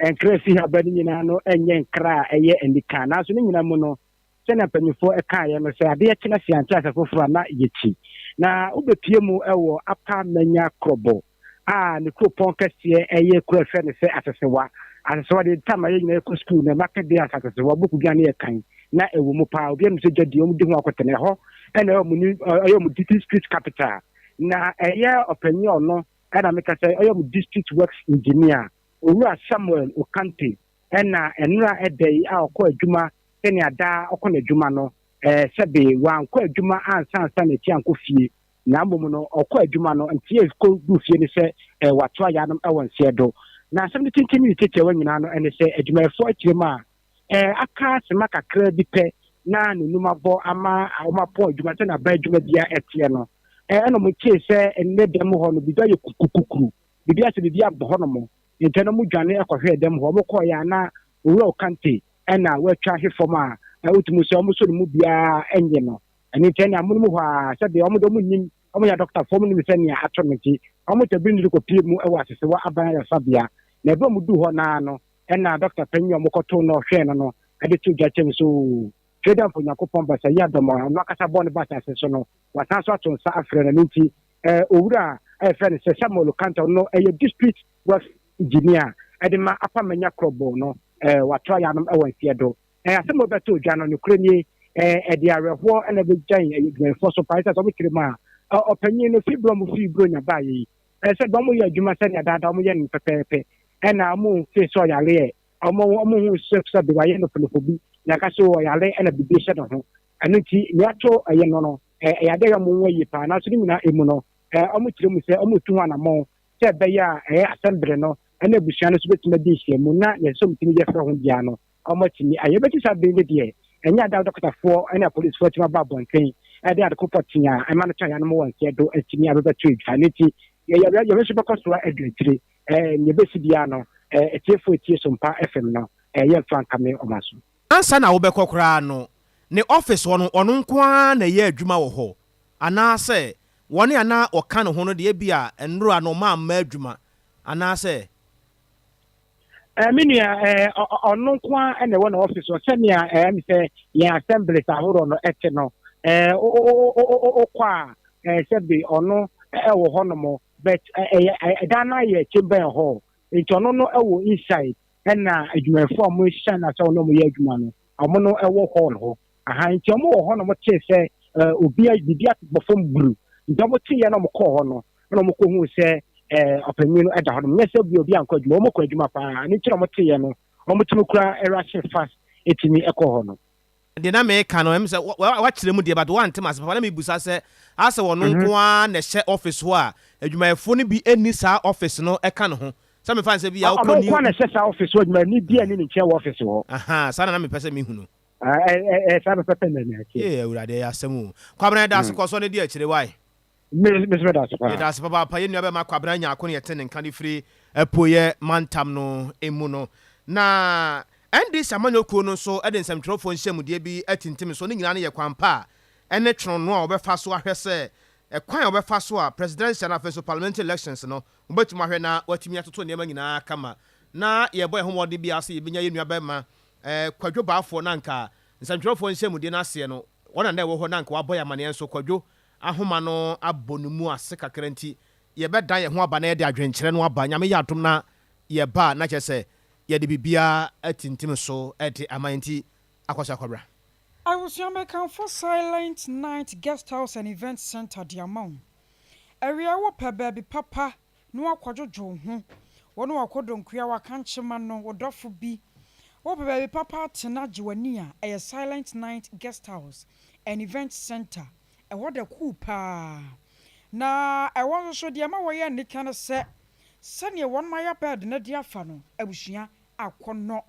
nkra a ɛfi ha ba no nyinaa no nyɛ nkra a ɛyɛ anika. Nanso ne nyinaa mu no, sɛnea mpanimfoɔ kaeɛ no, sɛ adeɛ kye na sɛ yɛante ase foforɔ a, na yɛkyi. Na wobɛpue mu wɔ Apa Manya Krobo a ne kuropɔn kɛseɛ yɛ kuro a yɛfrɛ no sɛ Asesewa. Asesewa deɛ, tam a yɛn nyinaa yɛkɔ sukuu no, market day ansa Asesewa, buku bi a na yɛkan. na ɛwɔ mu paa. Obiara nim sɛ dwa deɛ wɔn di ho akotene. Ɛhɔ ɛna ɛyɛ wɔn ni ɛyɛ wɔn district capital. Na ɛyɛ ɔpanyin ɔno ɛna meka sɛ ɛyɛ wɔn district works engineer Owura Samuel Okante ɛna ɛnora ɛda yi a ɔkɔ adwuma sɛnea daa ɔkɔ n'adwuma no ɛɛ sɛbe wankɔ adwuma ansa ansa n'akyi ankɔ fie na mmom no ɔkɔ adwuma no nteɛ kɔ du fie ne sɛ ɛɛ wato ayanom ɛwɔ nseɛ do. Na asɛm no tenten ne ne tiatiawa nyinaa no ɛne sɛ adwumayɛfoɔ akyire mu a Aka sema kakraa bi pɛ na n'anum abɔ ama wɔapɔn adwuma sɛnea aban adwuma biara teɛ no. Ɛna wɔtee sɛ nnɛ da mu hɔ no, biribi ayɛ kukukukuru, biribi asɛ biribi abɔ hɔnom. Enti ɛna wɔdwane kɔhwɛɛ dɛm hɔ. Wɔkɔeɛ a na Owura Okante na watwa ahwe fam a wotumi sɛ wɔsɔ ne mu biara nye no. Ɛno nti ɛne amonom hɔ ara sɛdeɛ wɔn de wɔn nim, wɔn yɛ adɔkotafoɔ, wɔn nim sɛ nea ato no nti, wɔn tabiri no de kɔpie mu wɔ Asesewa Aban Ayaresabea. Na ɛberɛ a wɔduu hɔ no ara no, Ɛnna dɔkta panyin a wɔkɔtoo no a ɔhwɛɛ no no de too dwa kyerɛɛ me sɛ, Oo, Tweedamfo Onyankopɔn Ba, sɛ ɛyɛ adom a ɔno ankasa bɔɔ no baa asase so no, wasan nso ato nsa afrɛ no. Ɛno nti, owura a wɔfrɛ no sɛ Samuel Okanta, ɔno yɛ district works engineer. de ma Apa Manya Krɔbo no, watra yanom wɔ mfeɛ do. Asɛm a wɔbɛtoo dwa no, nokorɛ nie, ɛde awerɛhoɔ na ɛbɛgyan adwumayɛfoɔ so paa. Ɛsiane sɛ wɔkyerɛ mu a, ɔpanyin no firi berɛ a wɔfiri Buronya baeɛ yi, sɛ wɔyɛ adwuma sɛdeɛ daadaa wɔyɛ no pɛpɛɛpɛ, ɛna wɔmfee sɛ ɔyareɛ, wɔhu sɛ sɛbe wayɛ nofonofo bi, na ɛka sɛ ɔyare ɛna biribi hyɛ ne ho. Ɛno nti, nea ato ɛyɛ no no, ɛyɛ adeɛ a wɔn yie paa. Nanso ne nyinaa emu no, wɔkyerɛ mu sɛ wɔretu ho anammɔn sɛ ɛbɛyɛ a ɛyɛ asɛmbere no ne abusua no nso bɛtumi adi nhyiamu na nea ɛsɛ sɛ wɔtumi yɛ frɛ ho biara no, wɔatumi ayɛ. Ɛbɛsi saa bere no deɛ, ɛnyɛ ade a dɔkotafoɔ ne apolisifoɔ atumi aba abɔnten de ade ko pɔtee a ɛma no tɔ ayanom wɔ nseɛ do atumi abɛbɛto dwa. Ɛno nti, yɛn nso bɛkɔ so adu akyire. Nea ɛbɛsi biara no, atiefoɔ a ɛtie Sompa FM no, yɛmfa nkame wɔn aso. Ansa na wobɛkɔ koraa no, ne office hɔ no, ɔno nko ara na ɛyɛ adwuma wɔ hɔ? Anaasɛ wɔn a na wɔka ne ho no deɛ ebia nnora no wɔamma adwuma, anaasɛ? Me nua, ɔno nko ara na ɛwɔ n'office hɔ sɛnea ɛyɛ me sɛ yɛn assemblies ahorow no te no. Wokɔ a, sɛbe ɔno wɔ hɔnom, but ɛyɛ ɛdan no ayɛ chamber and hall, nti ɔno no wɔ inside, ɛna adwumayɛfo a wɔahyia no sɛ wɔne wɔn yɛ adwuma no, wɔn no wɔ hall hɔ. Aha, nti wɔn wɔ hɔ na wɔtee sɛ obi biribi atobɔ fam gburu. Nti wɔteeɛ na wɔkɔɔ hɔ no, ɛna wɔkɔhuu sɛ ɔpanyin no da hɔ nom. Nyɛ sɛ obi obi ankɔ adwuma, wɔkɔ adwuma paa. Ɛno nti na wɔteeɛ no, wɔtumi kura rushing fast ɛtumi kɔ hɔ no. Deɛ na meka no, ɛm sɛ wakyerɛ mu deɛ, but woante m'ase papa. Na mebusa sɛ, asɛ ɔno nko ara na ɛhyɛ office hɔ a, adwumayɛfoɔ no bi nni saa office no ka ne ho? Sɛ mefa no sɛ bi a wokɔ Ɔno new. nko ara na ɛhyɛ saa office hɔ, adwumayɛni biara nni ne nkyɛn wɔ office hɔ. Ahaa, saa na na mepɛ sɛ mehunu. Ɛɛ, saa pɛpɛpɛ na ɛteɛ. Yee, Awurade, ɛyɛ asɛm o. Kwabena, yɛda ase, kɔ so na di akyire, wai? Me nso meda ase paa. Yɛda ase papaapa yɛn nua bɛma Kwabena Nyarko na yɛte ne nka de firi apueɛ mantam no mu no. Na NDC amanyɔkuo no nso de nsɛmtwerɛfoɔ nhyiamudeɛ bi atintim so. Ne nyinaa no yɛ kwan pa a ɛne twenonoo a wɔbɛfa so ahwɛ sɛ ɛkwan a wɔbɛfa so a presidential na afei nso parliamentary elections no wɔbɛtumi ahwɛ na wɔatumi atoto nneɛma nyinaa kama. Na yɛbɔ yɛn ho mmɔden biara sɛ yɛbɛnya yɛn nua bɛma Kwadwo Baafoɔ na anka nsɛmtwerɛfoɔ nhyiamudeɛ no aseɛ no wɔn na na ɛwɔ hɔ na anka wɔabɔ yɛn amaneɛ nso Kwadwo ahoma no abɔ ne mu ase kakra nti, yɛbɛdan yɛn ho aba na yɛde adwenkyerɛ no aba. Nyame yɛ adom na yɛba a, na kyerɛ sɛ yɛde biribiara atintim so de ama yɛn nti, akɔ so akɔbra. Abusua mekamfo Silent Night Guest House and Event Centre de ama wo. Awia wopɛ baabi papa na woakɔdwodwo wo ho, wo ne w'akɔdɔnkuo a w'akankye ma no, wo dɔfo bi. Wopɛ baabi papa atena agye w'ani a, ɛyɛ Silent Night Guest House and Event Centre. Ɛhɔ da cool paa. Na ɛhɔ nso so, deɛ ɛma wɔyɛ anika ne sɛ, sɛdeɛ wɔn ayɛ bed no de afa no, abusua akɔnnɔ.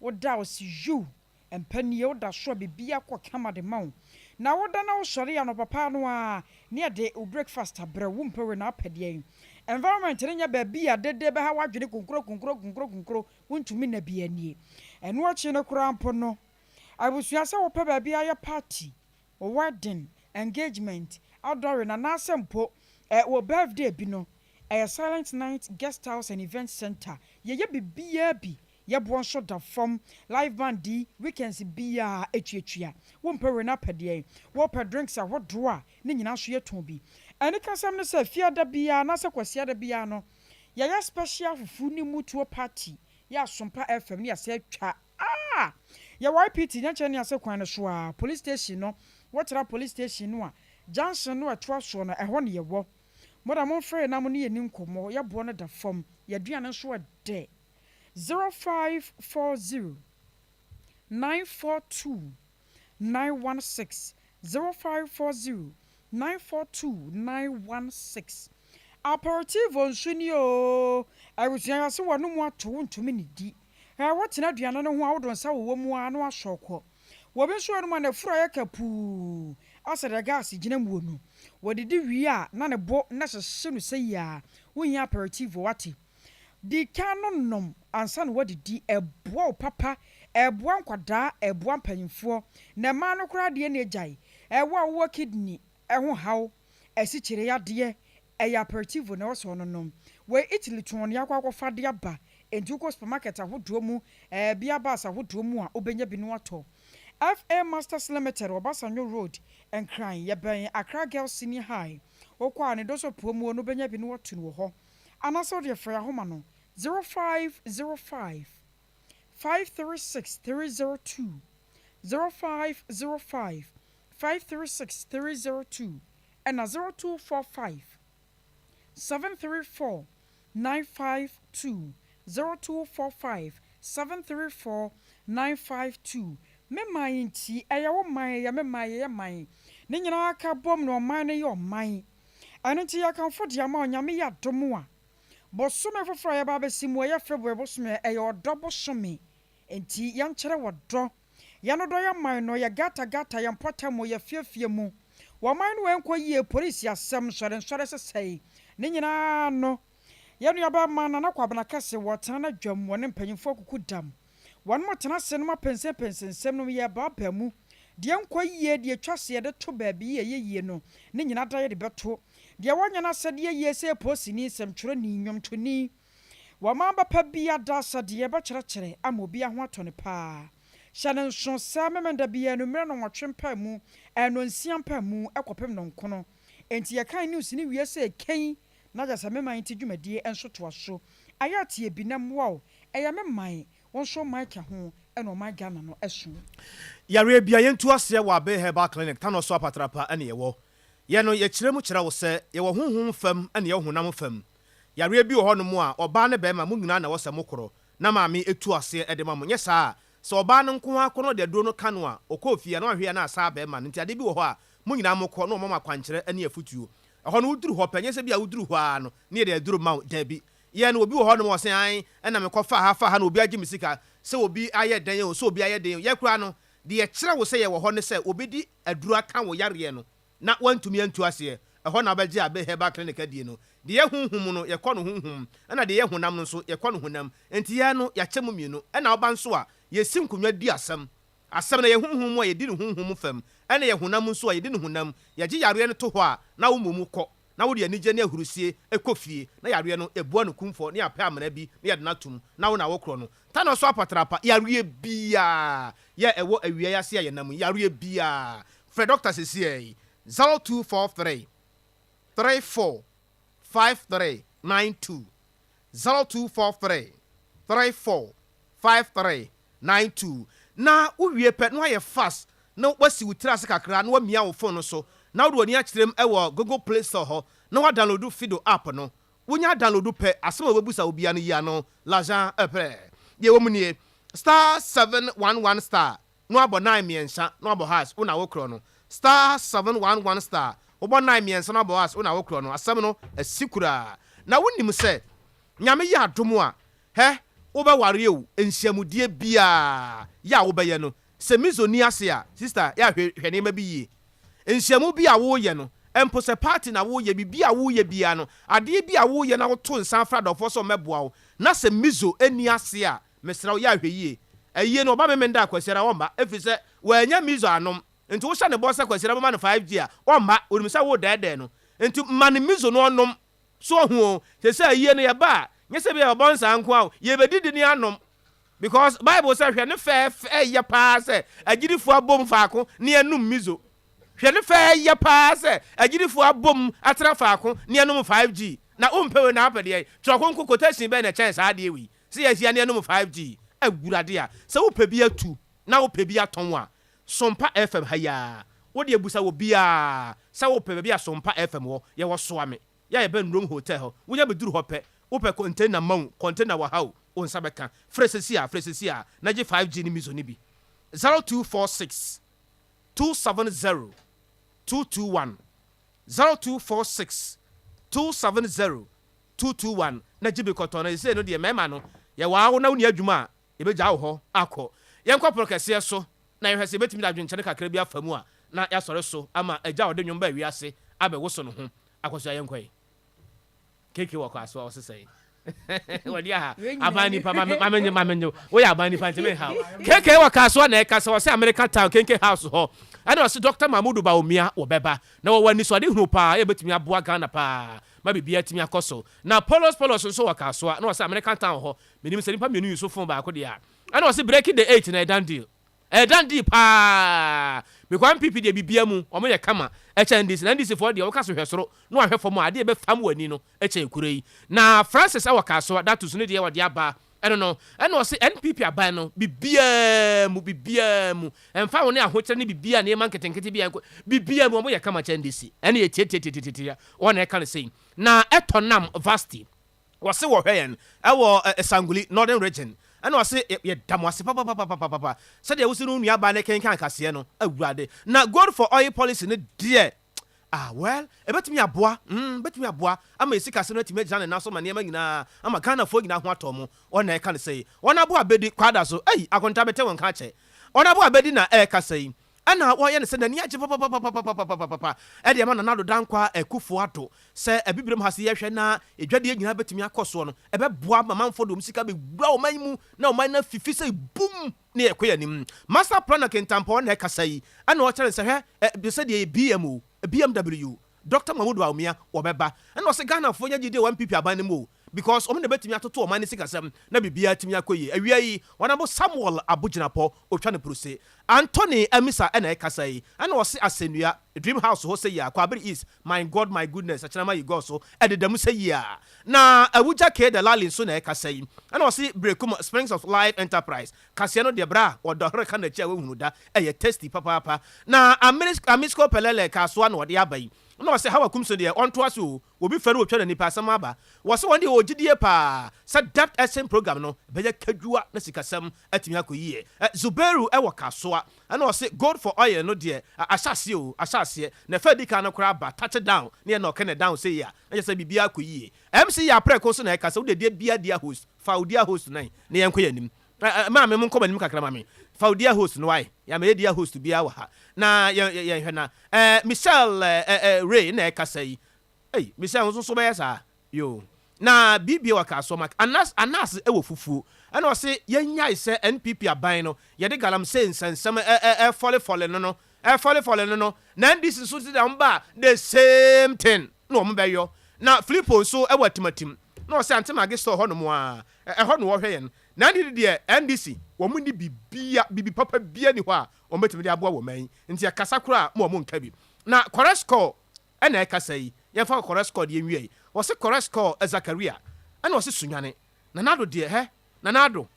Woda a, ɔse yiw, Mpa nie, woda so a biribiara kɔ kama de ma wo. Na woda na wosɔre anɔpa paa no ara ne yɛde wo breakfast abrɛ wo, wompɛ wei na wopɛ deɛn? Environment no nyɛ baabi a dede bɛha w'adwene kunkuro kunkuro kunkuro kunkuro, wontumi nna biara nie. Ɛno akyi no koraa mpo no, abusua sɛ wopɛ baabi ayɛ party, wo wedding, engagement, outdooring anaasɛ mpo wo birthday bi no, ɛyɛ Silent Night Guest House and Event Centre. Yɛyɛ biribiara bi Yɛ boɔ nso da fam. Live band di weekends biaa ɛtuatua. Wo mpɛ wei na apɛ deɛn? Wo pɛ drinks ahodoɔ a ne nyinaa nso yɛ tɔn bi. Anikasɛm ne sɛ fiada biaa anaasɛ kwasiada biaa no yɛyɛ special fufu ne mutuo party yɛ Asompa FM ne yɛasɛ atwa ah! Yɛwɔ IPT Nyankyerɛ ne ase kwan no so aa police station no wo tra police station no a junction no a ɛtoa soɔ no ɛhɔ ne yɛwɔ. Mo da momfrɛ yɛn na mo ne yɛn ni nkɔmmɔ yɛ boɔ no da fam yɛ aduane nso ɛdɛ. 0540 942 916 0540 942 916 Aperitivo nso ni oo, abusua yi ɔse wɔnom ato wontumi nnidi. Ɛ wotena aduane no ho a wode wo nsa wowɔ mu ara na wasɔ kɔ. Wɔbi nso wɔnom a n'afuru ayɛ kapuu asɛ deɛ gas gyina muo no. Wɔdidi wie a na ne bo na hyehye no sɛyi a, wohia aperitivo wate. Di kan no nom ansa na woadidi, ɛboa wo papa, ɛboa nkwadaa, ɛboa mpanyinfoɔ, na mmaa no koraa deɛ na gyae, wo a wowɔ kidney ho haw, asikyire yadeɛ, ɛyɛ aperitivo na ɛwɔ sɛ ɔnonom. Wei Italy tɔn na yɛakɔ akɔfa de aba, enti wokɔ supermarket ahodoɔ mu, beer bars ahodoɔ mu a wobɛnya bi na woatɔ. FA Masters Limited wɔ Basanyo Road, Nkran, yɛbɛn Accra Girls Senior High, wokɔ a ne dɔsɔ puomuo no wobɛnya bi na woatu no wɔ hɔ. Anaasɛ wodeɛ frɛ ahoma no. 0505 536 302, 0505 536 302 ɛna 0245 734 952, 0245 734 952. Me man nti, ɛyɛ wo man, ɛyɛ me man, ɛyɛ man. Ne nyinaa ka bom na ɔman no yɛ ɔman. Ɛno nti yɛkamfo de ama Onyame yɛ adom a, bosome foforɔ a yɛba abɛsi mu, ɛyɛ February bosome, ɛyɛ ɔdɔ bosome. Enti yɛnkyerɛ ɔdɔ. Yɛnnodɔ yɛn man no, yɛ gata gata, yɛn mpɔtam, yɛ fie fie mu. Wɔ ɔman no ɛnkɔ yie, polisi asɛm, nsɔre nsɔre sesɛe, ne nyinaa no, yɛn nuabarima Nana Kwabena Kɛse wɔ tena n'adwam wɔ ne mpanyimfoɔ akuku dam. Wɔnom tena ase nom apɛnsɛnpɛnsɛn nsɛm nom yɛ baabaa mu. Deɛ ɛnkɔ yie, deɛ ɛtwa se yɛde to baabi yie ɛyɛ yie no, ne nyinaa da yɛde bɛto. Deɛ wɔnyɛ n'asɛdeɛ yie sɛ polisini, nsɛmtwerɛni, nnwomtoni, Wɔma aba pa bi ada asɛdeɛ bɛkyerɛkyerɛ ama obiara ho atɔ no paa. Hyɛ no nso sɛ Memenda biara anwummerɛ nnɔnwɔtwe mpaemu, nnɔnsia mpaemu kɔpem nnɔnkono. Enti yɛkan news no wie sɛ kɛn na kyerɛ sɛ me man ti dwumadie nso toa so. Ayɛ ateɛ bi na mmoa wo. Ɛyɛ me man, wo nso wo man ka ho ɛna ɔman Ghana no so. Yareɛ bia yɛntu aseɛ wɔ Abbey Herbal Clinic Tanɔ so Apatrapa ɛna yɛwɔ. Yɛn no yɛkyerɛ mu kyerɛ wo sɛ yɛwɔ honhom fam ɛna yɛwɔ honam fam. Yareɛ bi wɔ hɔ nom a ɔbaa ne barima mo nyinaa na ɛwɔ sɛ mo korɔ na maame ɛtu aseɛ de ma mo nyɛ saa a sɛ ɔbaa no nko ara kɔ na ɔde aduro no ka no a ɔkɔɔ fie a na wahwɛ a na asaa barima no nti adeɛ bi wɔ hɔ a mo nyinaa mo kɔ na wɔma mo akwankyerɛ ne afutuo ɛhɔ no woduru hɔ pɛ nyɛ sɛ bi a woduru hɔ ara no na yɛde aduro ma wo daabi yɛn no obi wɔ hɔ nom a ɔse ae ɛna mekɔ faa ha faa ha na obi agye me sika sɛ obi ayɛ dɛn o sɛ obi ayɛ den o yɛ koraa no deɛ yɛkyerɛ wo sɛ yɛwɔ hɔ ne sɛ obi de aduro aka wo yareɛ no na woantumi antu aseɛ, ɛhɔ na wobɛgye Abbey Herbal Clinic adie no. Deɛ ɛyɛ honhom no, yɛkɔ no honhom, ɛna deɛ ɛyɛ honam no nso, yɛkɔ no honam. Enti yɛn no, yɛakyɛ mu mmienu. Ɛna woba nso a, yɛsi nkonnwa di asɛm. Asɛm no, ɛyɛ honhom mu a, yɛdi no honhom fam, ɛna ɛyɛ honam nso a, yɛdi no honam. Yɛgye yareɛ no to hɔ a, na wo mmom kɔ, na wode anigyeɛ ne ahurusie kɔ fie, na yareɛ no, yɛbua no kumfɔ, na yɛapɛ amena bi na yɛde no atom, na wo na wokorɔ no. Tanɔ so apatrapa, yareɛ biara, yɛ ɛwɔ awia yi ase a yɛnam yi, yareɛ biara, Frɛ dɔkta sesiei yi, 0243 34 5392, 0243 34 5392. Na wo wie pɛ na wayɛ fast na wasi wo tiri ase kakra na wamia wo phone no so na wode w'ani akyerɛ mu wɔ Google Play Store hɔ na woadownload Fido app no. Wonya download pɛ, asɛm a wɔbɛbusa wo biara no yi ano, l'argent prêt. Deɛ ɛwɔ mu nie, star 711 star na wabɔ nine mmiɛnsa na wabɔ hash wo na wo korɔ no star 711 star wobɔ nine mmiɛnsa na wabɔ hash wo na wo korɔ no asɛm no asi koraa na wo nim sɛ Nyame yɛ adom a hɛ wo bɛ ware o nhyiamudie biaa yɛ a wo bɛyɛ no sɛ mizo ni ase a sister yɛ a hwɛ hwɛ nneɛma bi yie nhyiamu bi a wo yɛ no mpo sɛ party na wo yɛ biribi a wo yɛ biaa no adeɛ bi a wo yɛ na wo to nsa afrɛ adɔfoɔ sɛ ɔmɛboa wo na sɛ mizo ni ase a Mesrɛ wo, yɛ ahwɛyie. Ayie no, ɔba Memenda a, Kwasiada ɔmma, ɛfiri sɛ wannya mizo anom. Nti wohyɛ no bɔ sɛ Kwasiada bɛma no 5G a, ɔmma. Ɔnim sɛ woredɛɛdɛɛ no. Nti ma no mizo na ɔnnom. So wahu o? Seesei ayie no, yɛba a, nyɛ sɛ ebia yɛbɛbɔ nsaa nko ara o, yɛbɛdidi ne anom. Because Bible sɛ, hwɛ ne fɛɛfɛ yɛ paa sɛ agyidifoɔ abom faako ne yɛnom mizo. Hwɛ ne fɛ yɛ paa sɛ agyidifo abom atra faako ne yɛnom 5G. Na wompɛ wei na wopɛ deɛn? Twerɛ Kronkron quotation bɛn na ɛkyɛn saa adeɛ wei? Sɛ yɛahyia ne yɛnom 5G. Awurade a, sɛ wopɛ bi atu na wopɛ bi atɔn a, Sompa FM ha yi ara. Wo deɛ busa obiara sɛ wopɛ baabi a Sompa FM wɔ. Yɛwɔ Soame, yɛ a yɛbɛn Rome Hotel hɔ. Wonya bɛduru hɔ pɛ, wopɛ container ma wo, container wɔ ha o, wo nsa bɛka. Frɛ seesei ara, frɛ seesei ara na gye 5G ne Mizo no bi. 0246 270 221, 0246 270 221 na gye bi kɔtɔn na sesei no deɛ mmarima no yɛwaa wo na wonni adwuma a yɛbɛgyaa wo hɔ akɔ. Yɛnkɔ pono kɛseɛ so na yɛhwɛ sɛ yɛbɛtumi de adwenkyɛne kakra bi afa mu a na yɛasɔre so ama agya a ɔde nnwom baa wiase abɛwoso ne ho. Akɔsoa yɛnkɔ ɛ. KK wɔ kɔ asoa ɔse sɛn? Wɔde aha aban nipa ma me nye ma me nye woyɛ aban nipa nti me ha. KK wɔ kasoa na ɛka sɛ ɔsɛ America town Kenke house hɔ ɛna ɔse Dr. Mahmudu Bawumia wɔbɛba na wɔwɔ anisoade hunu paa yɛ bɛtumi aboa Ghana paa ma biribiara atumi akɔ so. Na Polos Polos nso wɔ Kasoa na ɔsɛ American town hɔ. Menim sɛ nnipa mmienu use phone baako deɛ a. Ɛna ɔse breaking the eight no ɛyɛ done deal. Ɛyɛ done deal paa. Because NPP deɛ biribiara mu wɔn yɛ kama kyɛn NDC. Na NDC foɔ deɛ woka so hwɛ soro na wahwɛ fam a adeɛ ɛbɛfam w'ani no kyɛn kuro yi. Na Francis wɔ Kasoa, Datus no deɛ wɔde aba ɛno no ɛna ɔse NPP aban no biribiara mu biribiara mu ɛmfa ho ne ahokyerɛ ne biribiara nneɛma nketenkete bi a ɛnkɔ biribiara mu wɔn yɛ kama kyɛn NDC. Ɛne yɛ tiatiatiatiatia wɔn na ɛka no sei. Na ɛtɔ nam Vasti. Wɔse wɔhwɛ yɛn ɛwɔ Sanguli, Northern Region, ɛna ɔse yɛda mo ase papapapapapa sɛdeɛ wosi ne wo nua baa no kenkan kaseɛ no, Awurade. Na gold for oil policy no deɛ ah well ɛbɛtumi aboa, mm ɛbɛtumi aboa ama yɛ sikasɛm no atumi agyina ne nan so ama nneɛma nyinaa ama Ghanafoɔ nyinaa ho atɔ wɔn, wɔn na ɛka no sei. Wɔn aboa abɛdi Kwadaso, ei Akonta mete wo nka akyɛ. Wɔn aboa abɛdi na ɛrekasa yi. Ɛna wɔyɛ no sɛ n'ani agye papapapapapapapa de ama Nana Addo Dankwa Akufo Addo sɛ Abibirem ha sɛ yɛhwɛ na adwadie nyinaa bɛtumi akɔ soɔ no, ɛbɛboa ma manfoɔ de wɔn sika bɛwura ɔman yi mu na ɔman no afifi sɛ bum na yɛkɔ yɛn anim. Master Planner Kintampɔn na ɛkasa yi, ɛna ɔkyerɛ no sɛ hwɛ sɛdeɛ yɛ BMO, BMW, Doctor Mahmood Bawumia wɔbɛba. Ɛna ɔse Ghanafoɔ nya gyidie wɔ NPP aban no mu o because wɔn na bɛtumi atoto ɔman no sikasɛm na biribiara atumi akɔ yie. Awia yi Honourable Samuel Abu-Jinapor ɔtwa no prose. Anthony Amisa ɛna ɛkasa yi. Ɛna ɔse Asɛnnua, Dream House hɔ sɛ yie a, Kwabere East, My God My Goodness, Akyinama yi God so ɛdeda mu sɛ yie a. Na Awugya K. Delali nso na ɛkasa yi. Ɛna ɔse Berekum Springs of Life Enterprise Kaseɛ no deɛ bra a ɔdɔ reka n'akyi a wohunu da, ɛyɛ tasty papaapa. Na Amisco Pelele kasoa na ɔde aba yi. Na ɔse Hawa Kumso deɛ ɔntoa so o, obi frɛ no ɔtwa n'ani pɛ asɛm aba. Wɔse wɔn deɛ wɔwɔ gyidie paa sɛ debt exchange program no bɛyɛ kadwua na sikasɛm atumi akɔ yie. Zubairu wɔ kasoa ɛna ɔse gold for oil no deɛ ahyɛ aseɛ o, ahyɛ aseɛ. Na ɛfa adi kan no koraa aba, touch down ne yɛ nɔke no down sei a na kyerɛ sɛ biribiara akɔ yie. MC Yapreko nso na ɛka sɛ wode deɛ bia dia host, fa wo dia host no na yɛnkɔ yɛn anim. Maame mo nkɔ m'anim kakra ma me. Fa wo dear host no wae. Yɛamɛyɛ dear host biara wɔ ha. Na yɛn yɛnhwɛ na eh, Michelle eh, eh, Ray na ɛkasa yi. Ei, Michelle nso so bɛyɛ saa. Yoo. Na bibie wɔ kaa so ma Anas Anas wɔ fufuo. Ɛna ɔse yɛnyae sɛ NPP aban no yɛde galamsey nsɛnsɛm ɛ ɛ ɛfɔlefɔle no no ɛfɔlefɔle no no. Na NDC nso sɛ wɔn ba a the same thing na wɔn bɛyɔ. Na Filippo nso wɔ atimatim. Na ɔse Ante Maggie store hɔ nom a ɛhɔ na wɔhwɛ yɛn. Na ɛnde deɛ NDC wɔn nni bibia, bibi papa bia nni hɔ a wɔn bɛtumi de aboa wɔn man yi, nti ɛkasa koraa a mo wɔn nka bi. Na Koreskor ɛna ɛkasa yi, yɛnfa Koreskor deɛ nwie yi, wɔse Koreskor Zakaria ɛna ɔse Sunyani, Nana Addo deɛ hɛ, Nana Addo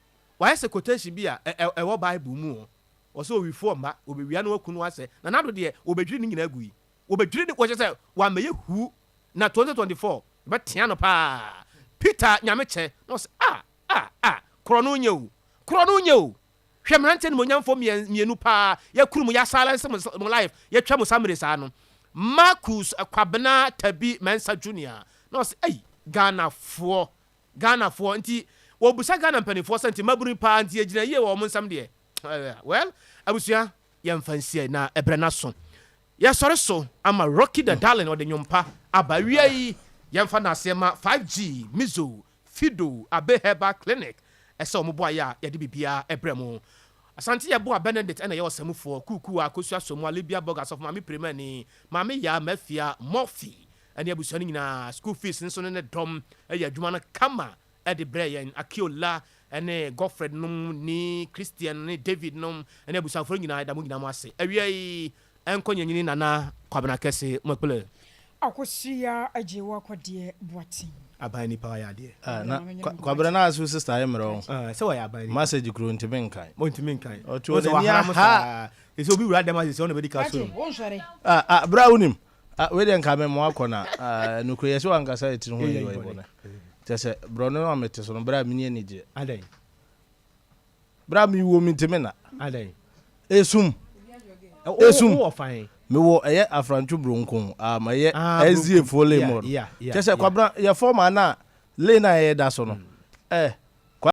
wayɛ sɛ quotation bi a ɛwɔ bible mu o, wɔse owifoɔ mma, wɔbɛwia na wɔaku no asɛ, Nana Addo deɛ wɔbɛdwiri ne nyinaa agu yi, wɔbɛdwiri ne, wɔkyɛ sɛ wammɛyɛ huu, na 2024 yɛbɛtea no paa, Peter Nyamekyɛ na ɔse ah. Ah ah korɔ no nyɛ o, korɔ no nyɛ o Hwɛ mmeranteɛ animuonyamfoɔ mmienu paa Yɛakuru mo, yɛasilence mo mo life Yɛatwa mo samire saa no Marcus Kwabena Tabi Mensah Junior na ɔse ei Ghanafoɔ, Ghanafoɔ Nti wɔbisa Ghana mpanimfoɔ sɛ nti mmabunu paa nti yɛgyina yie wɔ wɔn nsam deɛ Well abusua yɛmfa nsiɛ na ɛberɛ no aso Yɛsɔre so ama Rocky the Darling ɔde nnwom pa aba Awia yi yɛmfa nnaseɛ ma 5G Mizo Fido Abe Herbal Clinic ɛsɛ wɔn boa yɛ a yɛde biribiara brɛ mo. Asante Yeboah Benedict ɛna ɛyɛ ɔsamufoɔ, Kuukuu Akosua Somoa, Libya Burger, Asɔfo Maame Pirimani, Maame Yaa Mafia, Murphy ɛne abusua no nyinaa. School fees nso ne ne dɔm ɛyɛ adwuma no kama ɛde brɛ yɛn. Akiola ɛne Godfred nom ne Christian ne David nom ɛne abusuafoɔ no nyinaa yɛda mo nyinaa mo ase. Awia yi Ɛnkɔ nyanyini Nana Kwabena Kɛse Moakpele. Akosua Agyewa Kɔdeɛ Boateng. Aban nipa wayɛ adeɛ. Ah na Kwabena na aso sister ayɛ mmerɛ o. Ah sɛ wɔyɛ aban nipa. Message kuro ntumi nkan. Mo ntumi nkan. Ɔte wɔ n'ani aha. Sɛ obi wura dɛm ase sɛ ɔna bɛdi ka so. Ah ah bra wonim. Ah wei deɛ nka me mo akɔ na ah nukuri yɛ sɛ wankasa yɛ tiri ho yi wɔ ibɔ no. Kyɛ sɛ borɔno no a mete so no bra mini anigyeɛ. Adɛn. Bra mi wo mi ntumi na. Adɛn. Esum. Esum. Wowɔ fan. Mewɔ ɛyɛ afrantwo bronko um, ɛyɛ ah, SDA foɔ lane mu. Kyɛ sɛ kwabena yɛ fɔm a na lane a yɛda so no. Mm. Eh.